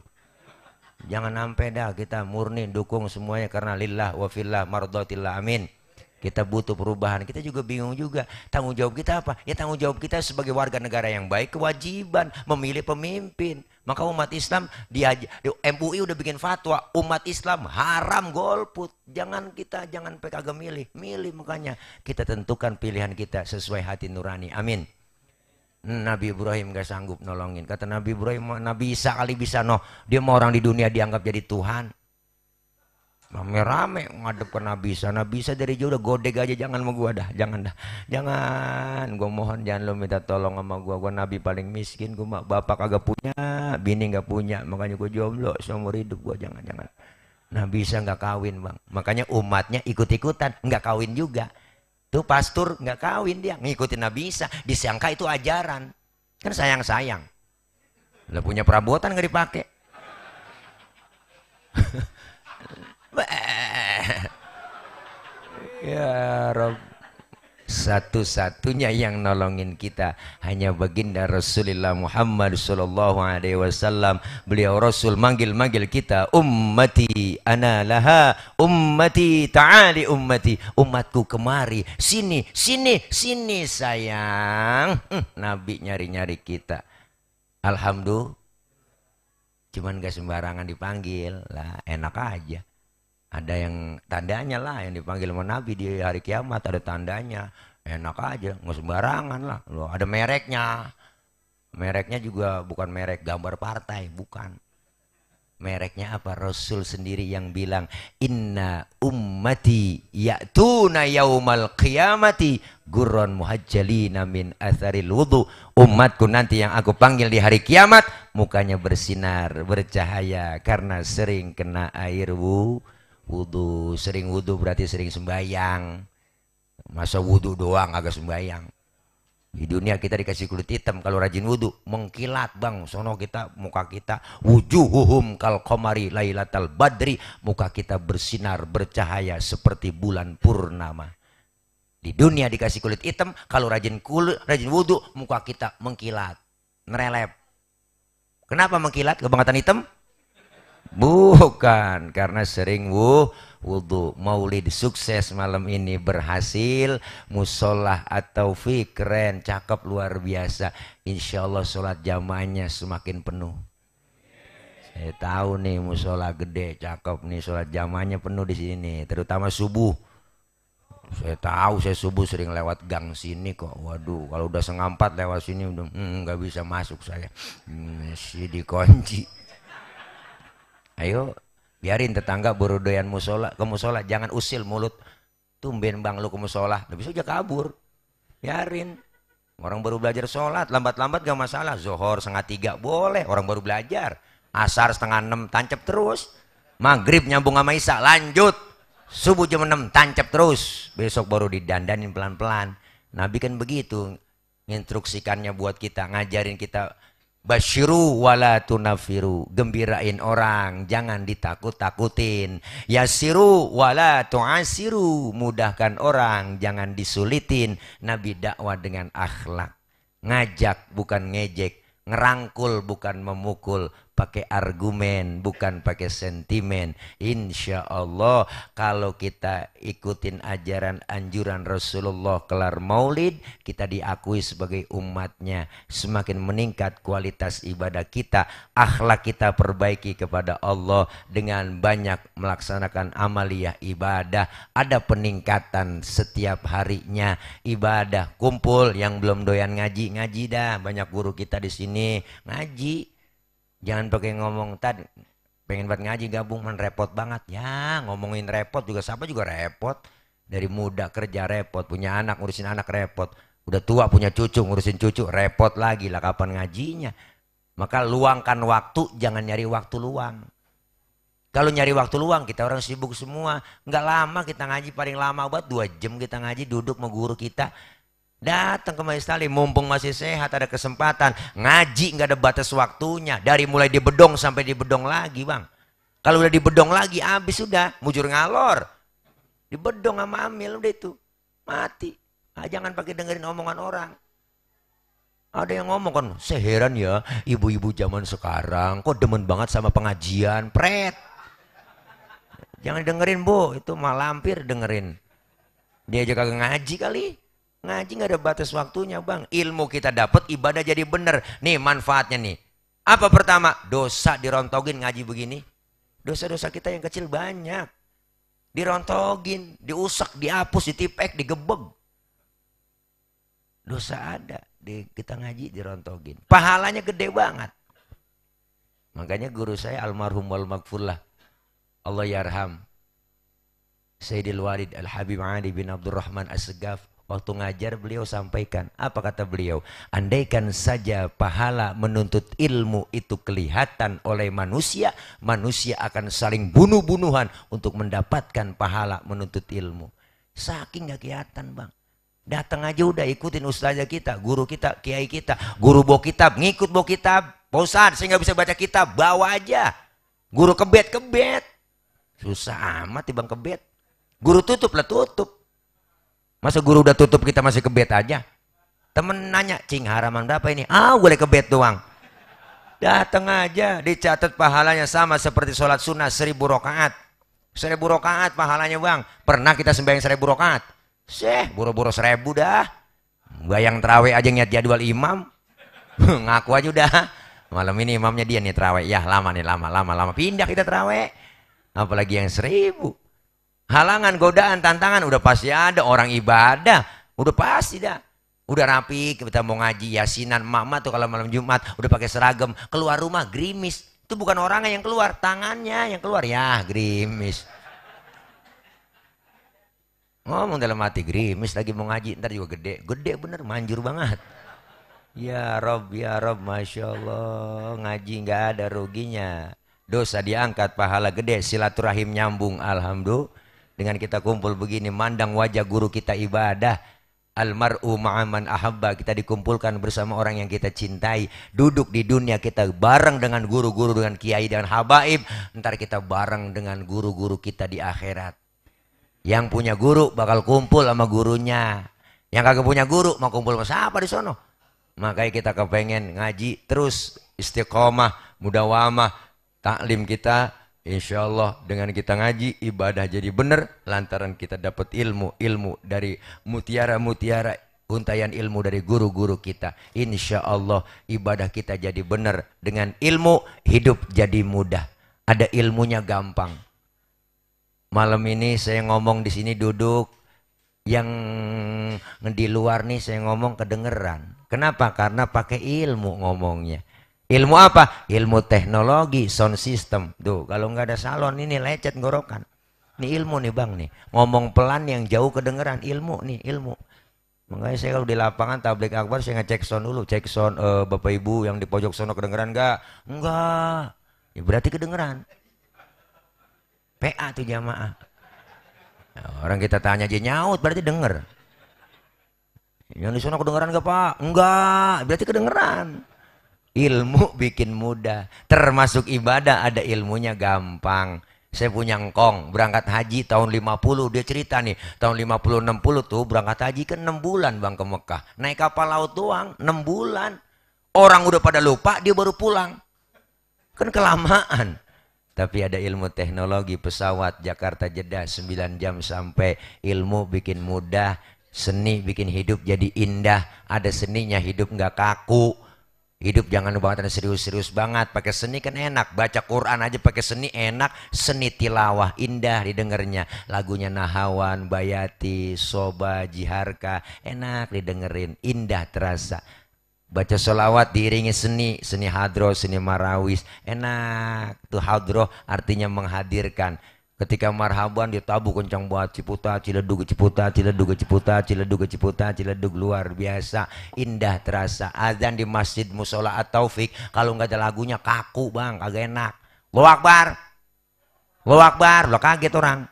Jangan sampai dah, kita murni dukung semuanya karena lillah wa fillah mardatillah, amin. Kita butuh perubahan, kita juga bingung juga. Tanggung jawab kita apa? Ya tanggung jawab kita sebagai warga negara yang baik, kewajiban memilih pemimpin. Maka umat Islam di MUI udah bikin fatwa, umat Islam haram golput. Jangan kagak milih, makanya kita tentukan pilihan kita sesuai hati nurani. Amin. Nabi Ibrahim gak sanggup nolongin. Kata Nabi Ibrahim, Nabi Isa kali bisa dia mau orang di dunia dianggap jadi Tuhan. Rame-rame ngadep ke Nabi Isa. Nabi Isa dari jauh udah godeg aja, jangan sama gua dah, jangan. Gua mohon jangan lo minta tolong sama gua Nabi paling miskin, gua bapak kagak punya, bini gak punya, makanya gua jomblo seumur hidup gua, jangan. Nabi Isa nggak kawin bang, makanya umatnya ikut-ikutan nggak kawin juga. Tuh pastor nggak kawin, dia ngikutin Nabi Isa, disangka itu ajaran, kan sayang. Lo punya perabotan nggak dipakai. Ya Rob, satu-satunya yang nolongin kita hanya baginda Rasulullah Muhammad sallallahu alaihi wasallam. Beliau Rasul manggil kita, ummati ana laha, ummati ta'ali ummati, umatku kemari, sini sayang. Nabi nyari kita, alhamdulillah. Cuman gak sembarangan dipanggil lah, enak aja. Ada yang tandanya lah, yang dipanggil sama Nabi di hari kiamat ada tandanya, enak aja, nggak sembarangan lah. Loh, ada mereknya juga bukan merek gambar partai, bukan. Mereknya apa? Rasul sendiri yang bilang, inna ummati ya'tuna yaumal qiyamati gurran muhajjalina min atharil wudu. Umatku nanti yang aku panggil di hari kiamat mukanya bersinar, bercahaya karena sering kena air wudu. Sering wudu berarti sering sembayang. Masa wudu doang agak sembayang? Di dunia kita dikasih kulit hitam, kalau rajin wudu mengkilat bang. Sono kita, muka kita wujuhuhum kal qamari lailatal badri, muka kita bersinar bercahaya seperti bulan purnama. Di dunia dikasih kulit hitam, kalau rajin wudu muka kita mengkilat, nerelep. Kenapa mengkilat? Kebangetan hitam? Bukan, karena sering wudu. Maulid sukses malam ini, berhasil. Musolah atau keren, cakep, luar biasa. Insya Allah sholat jamaahnya semakin penuh. Saya tahu nih musola gede, cakep nih, sholat jamaahnya penuh di sini, terutama subuh. Saya tahu, saya subuh sering lewat gang sini kok. Waduh, kalau udah 3:30 lewat sini udah nggak bisa masuk saya. Masih dikunci. Ayo, biarin tetangga berudoyan ke musola, jangan usil mulut. Tumben bang lu ke musola, udah bisa aja kabur. Biarin. Orang baru belajar sholat, lambat-lambat gak masalah. Zohor 2:30 boleh, orang baru belajar. Asar 5:30 tancap terus. Maghrib nyambung sama Isya, lanjut. Subuh jam 6 tancap terus. Besok baru didandanin pelan-pelan. Nabi kan begitu instruksikannya buat kita, ngajarin kita. Basyiru wala tunafiru, gembirain orang, jangan ditakut-takutin. Yasiru wala tu'asiru, mudahkan orang, jangan disulitin. Nabi dakwah dengan akhlak, ngajak bukan ngejek, ngerangkul bukan memukul, pakai argumen, bukan pakai sentimen. Insya Allah kalau kita ikutin ajaran anjuran Rasulullah kelar maulid, kita diakui sebagai umatnya. Semakin meningkat kualitas ibadah kita, akhlak kita perbaiki kepada Allah dengan banyak melaksanakan amaliyah ibadah. Ada peningkatan setiap harinya ibadah. Kumpul yang belum doyan ngaji, ngaji dah. Banyak guru kita di sini ngaji. Jangan pakai ngomong tadi pengen buat ngaji gabung, repot banget ya. Ngomongin repot juga, siapa juga repot. Dari muda kerja repot, punya anak ngurusin anak repot, udah tua punya cucu ngurusin cucu repot lagi lah, kapan ngajinya. Maka luangkan waktu, jangan nyari waktu luang. Kalau nyari waktu luang, kita orang sibuk semua, nggak lama kita ngaji, paling lama buat 2 jam kita ngaji, duduk sama guru kita. Datang ke majelis taklim, mumpung masih sehat, ada kesempatan ngaji, nggak ada batas waktunya. Dari mulai di bedong sampai di bedong lagi, bang. Kalau udah di bedong lagi, habis sudah mujur ngalor. Di bedong sama amil udah itu mati. Nah, jangan pakai dengerin omongan orang. Ada yang ngomong kan, saya heran ya ibu-ibu zaman sekarang kok demen banget sama pengajian, pret. Jangan dengerin bu, itu malampir dengerin. Dia aja kagak ngaji kali. Ngaji nggak ada batas waktunya bang. Ilmu kita dapat, ibadah jadi bener. Nih manfaatnya nih. Apa pertama? Dosa dirontogin ngaji begini. Dosa-dosa kita yang kecil banyak. Dirontogin, diusak, dihapus, ditipek, digebeg. Dosa ada. Kita ngaji dirontogin. Pahalanya gede banget. Makanya guru saya almarhum wal maghfurlah, Allah yarham, Sayyidil Walid Al-Habib Ali bin Abdurrahman As-Segaf. Waktu ngajar beliau sampaikan, apa kata beliau? Andaikan saja pahala menuntut ilmu itu kelihatan oleh manusia, manusia akan saling bunuh-bunuhan untuk mendapatkan pahala menuntut ilmu. Saking gak kelihatan bang. Datang aja udah ikutin ustazah kita, guru kita, kiai kita, guru bawa kitab, ngikut bawa kitab. Pak Ustadz, saya gak bisa baca kitab, bawa aja. Guru kebet. Susah amat bang kebet. Guru tutup lah tutup. Masa guru udah tutup kita masih kebet aja? Temen nanya, cing haraman berapa ini? Boleh kebet doang. Datang aja, dicatat pahalanya sama seperti sholat sunnah 1000 rakaat. 1000 rakaat pahalanya bang. Pernah kita sembahyang 1000 rakaat? Buru-buru 1000 dah. Bayang terawih aja ngeliat jadwal imam. Ngaku aja udah. Malam ini imamnya dia nih terawih. Ya lama nih, lama. Pindah kita terawih. Apalagi yang 1000. Halangan, godaan, tantangan udah pasti ada. Orang ibadah udah pasti dah. Udah rapi, kita mau ngaji yasinan, mama tuh kalau malam Jumat udah pakai seragam, keluar rumah gerimis. Itu bukan orangnya yang keluar, tangannya yang keluar, ya gerimis. Ngomong dalam hati, gerimis lagi mau ngaji, ntar juga gede bener, manjur banget. Ya Rob, Masya Allah, ngaji nggak ada ruginya. Dosa diangkat, pahala gede, silaturahim nyambung, alhamdulillah. Dengan kita kumpul begini, mandang wajah guru kita ibadah. Almar'u ma'aman ahabba, kita dikumpulkan bersama orang yang kita cintai. Duduk di dunia kita bareng dengan guru-guru, dengan kiai, dengan habaib. Ntar kita bareng dengan guru-guru kita di akhirat. Yang punya guru bakal kumpul sama gurunya. Yang kagak punya guru mau kumpul sama siapa di sono? Makanya kita kepengen ngaji terus, istiqomah, mudawamah, taklim kita. Insya Allah dengan kita ngaji, ibadah jadi benar lantaran kita dapat ilmu dari mutiara-mutiara untayan ilmu dari guru-guru kita. Insya Allah ibadah kita jadi benar, dengan ilmu hidup jadi mudah. Ada ilmunya gampang. Malam ini saya ngomong di sini duduk, yang di luar nih saya ngomong kedengeran. Kenapa? Karena pakai ilmu ngomongnya. Ilmu apa? Ilmu teknologi, sound system. Tuh, kalau nggak ada salon ini lecet ngorokan. Ini ilmu nih bang nih. Ngomong pelan yang jauh kedengeran, ilmu nih, ilmu. Makanya saya kalau di lapangan tablik akbar saya ngecek sound dulu, cek sound bapak ibu yang di pojok sono kedengeran nggak? Enggak. Ya berarti kedengeran. PA tuh jamaah. Nah, orang kita tanya aja nyaut berarti denger. Yang di sono kedengeran nggak pak? Enggak. Berarti kedengeran. Ilmu bikin mudah, termasuk ibadah ada ilmunya gampang. Saya punya engkong berangkat haji tahun 50, dia cerita nih tahun 50-60 tuh berangkat haji kan 6 bulan bang ke Mekah, naik kapal laut doang 6 bulan. Orang udah pada lupa, dia baru pulang. Kan kelamaan. Tapi ada ilmu teknologi pesawat Jakarta Jeddah 9 jam sampai, ilmu bikin mudah, seni bikin hidup jadi indah. Ada seninya, hidup nggak kaku. Hidup jangan banget serius-serius banget. Pakai seni kan enak. Baca Quran aja pakai seni enak. Seni tilawah indah didengarnya. Lagunya Nahawan, Bayati, Soba, Jiharka, enak didengerin, indah terasa. Baca sholawat diiringi seni, seni hadroh, seni marawis, enak. Tuh hadroh artinya menghadirkan. Ketika marhaban ditabu kencang buat Ciputa, Ciledug, Ciputa, Ciledug, Ciputa, Ciledug, Ciputa, Ciledug, luar biasa, indah terasa. Azan di masjid musola At-Taufik, kalau nggak ada lagunya kaku bang, kagak enak. Allahu Akbar, Allahu Akbar, lo kaget orang.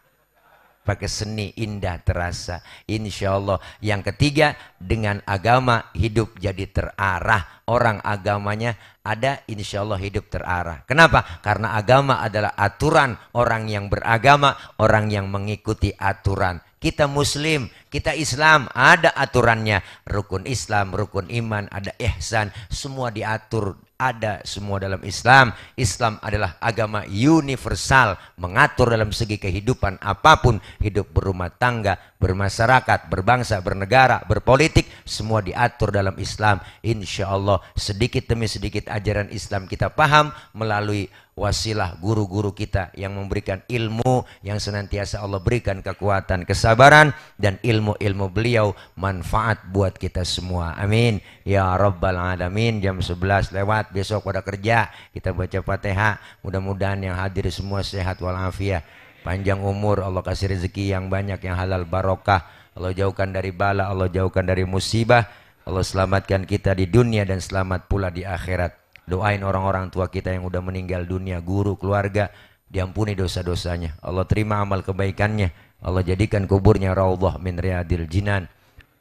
Pakai seni indah terasa. Insya Allah. Yang ketiga, dengan agama hidup jadi terarah. Orang agamanya ada, insya Allah hidup terarah. Kenapa? Karena agama adalah aturan. Orang yang beragama, orang yang mengikuti aturan. Kita muslim, kita Islam, ada aturannya. Rukun Islam, rukun iman, ada ihsan, semua diatur. Ada semua dalam Islam. Islam adalah agama universal, mengatur dalam segi kehidupan apapun, hidup berumah tangga, bermasyarakat, berbangsa, bernegara, berpolitik, semua diatur dalam Islam. Insya Allah sedikit demi sedikit ajaran Islam kita paham melalui wasilah guru-guru kita yang memberikan ilmu, yang senantiasa Allah berikan kekuatan, kesabaran, dan ilmu-ilmu beliau manfaat buat kita semua. Amin ya rabbal alamin. Jam 11 lewat, besok pada kerja, kita baca Fatihah. Mudah-mudahan yang hadir semua sehat walafiat, panjang umur, Allah kasih rezeki yang banyak, yang halal barokah, Allah jauhkan dari bala, Allah jauhkan dari musibah, Allah selamatkan kita di dunia dan selamat pula di akhirat. Doain orang-orang tua kita yang udah meninggal dunia, guru, keluarga, diampuni dosa-dosanya, Allah terima amal kebaikannya, Allah jadikan kuburnya raudhah min riyadil jinan.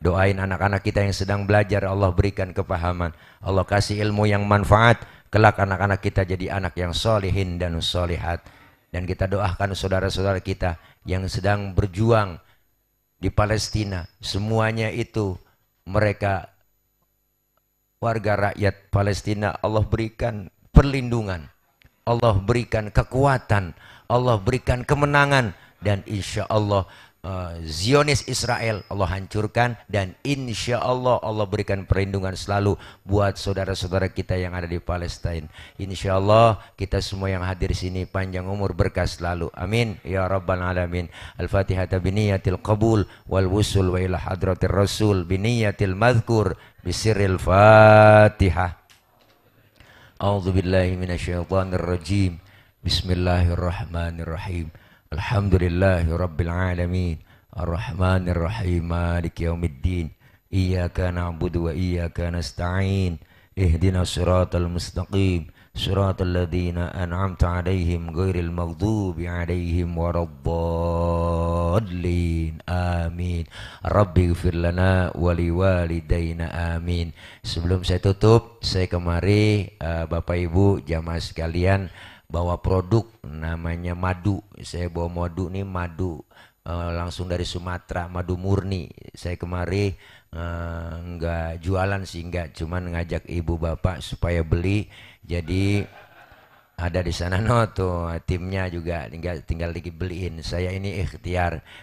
Doain anak-anak kita yang sedang belajar, Allah berikan kepahaman, Allah kasih ilmu yang manfaat, kelak anak-anak kita jadi anak yang solihin dan solihat. Dan kita doakan saudara-saudara kita yang sedang berjuang di Palestina, semuanya itu mereka warga rakyat Palestina, Allah berikan perlindungan, Allah berikan kekuatan, Allah berikan kemenangan, dan insya Allah Zionis Israel Allah hancurkan, dan insya Allah Allah berikan perlindungan selalu buat saudara-saudara kita yang ada di Palestina. Insya Allah kita semua yang hadir sini panjang umur, berkah selalu, amin ya rabbal alamin. Al-Fatihah biniyatil qabul wal wusul wa ila hadratir rasul biniyatil madhkur bisirril Fatihah. A'udzu billahi minasyaitonir rajim. Bismillahirrahmanirrahim. Alhamdulillahi rabbil alamin. Ar-Rahmanir Rahim. Maliki yaumiddin. Iyyaka na'budu wa iyyaka nasta'in. Ihdinas siratal mustaqim. Siratal ladzina an'amta 'alaihim ghairil maghdubi 'alaihim waraddallin. Amin. Rabbighfir lana wa liwalidayna. Amin. Sebelum saya tutup, saya kemari Bapak Ibu jamaah sekalian bawa produk namanya madu. Saya bawa madu nih, madu langsung dari Sumatera, madu murni. Saya kemari nggak jualan sih, nggak, cuman ngajak ibu bapak supaya beli. Jadi ada di sana tuh timnya juga tinggal dibeliin. Saya ini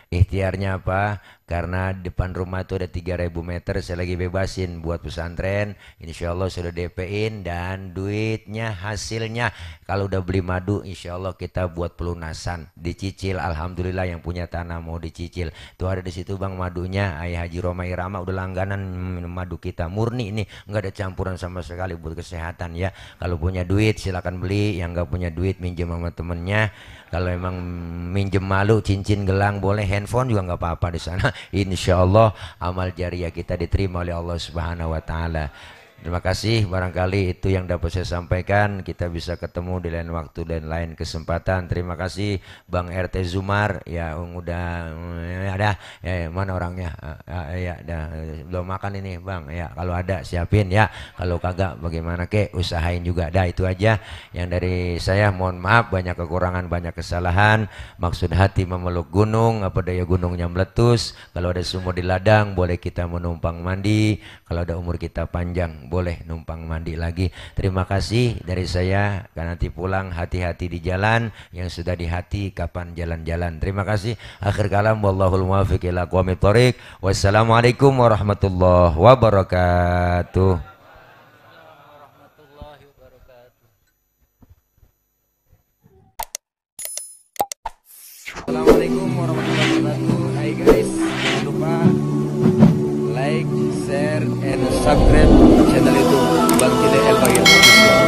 ikhtiarnya apa? Karena depan rumah tuh ada 3.000 meter, saya lagi bebasin buat pesantren. Insya Allah sudah DP-in, dan duitnya hasilnya kalau udah beli madu insya Allah kita buat pelunasan, dicicil. Alhamdulillah yang punya tanah mau dicicil. Tuh ada di situ bang madunya, Ayah Haji Roma Irama udah langganan minum madu kita, murni ini, nggak ada campuran sama sekali buat kesehatan ya. Kalau punya duit silakan beli, yang nggak punya duit minjem sama temennya. Kalau emang minjem malu, cincin, gelang boleh, handphone juga nggak apa-apa di sana. Insya Allah amal jariah kita diterima oleh Allah Subhanahu Wa Taala. Terima kasih, barangkali itu yang dapat saya sampaikan. Kita bisa ketemu di lain waktu dan lain kesempatan. Terima kasih Bang RT Zumar ya, udah ada ya, mana orangnya ya, belum makan ini Bang ya, kalau ada siapin ya, kalau kagak bagaimana kek usahain juga. Itu aja yang dari saya, mohon maaf banyak kekurangan, banyak kesalahan. Maksud hati memeluk gunung, apa daya gunungnya meletus. Kalau ada sumur di ladang boleh kita menumpang mandi. Kalau ada umur kita panjang boleh numpang mandi lagi. Terima kasih dari saya. Karena nanti pulang hati-hati di jalan, yang sudah di hati kapan jalan-jalan. Terima kasih. Akhir kalam, wallahul muwaffiq ila aqwamit thoriq. Wassalamualaikum warahmatullahi wabarakatuh. Assalamualaikum warahmatullahi wabarakatuh. Hai guys, jangan lupa like, share, and subscribe channel YouTube Bang Kide El Bagir.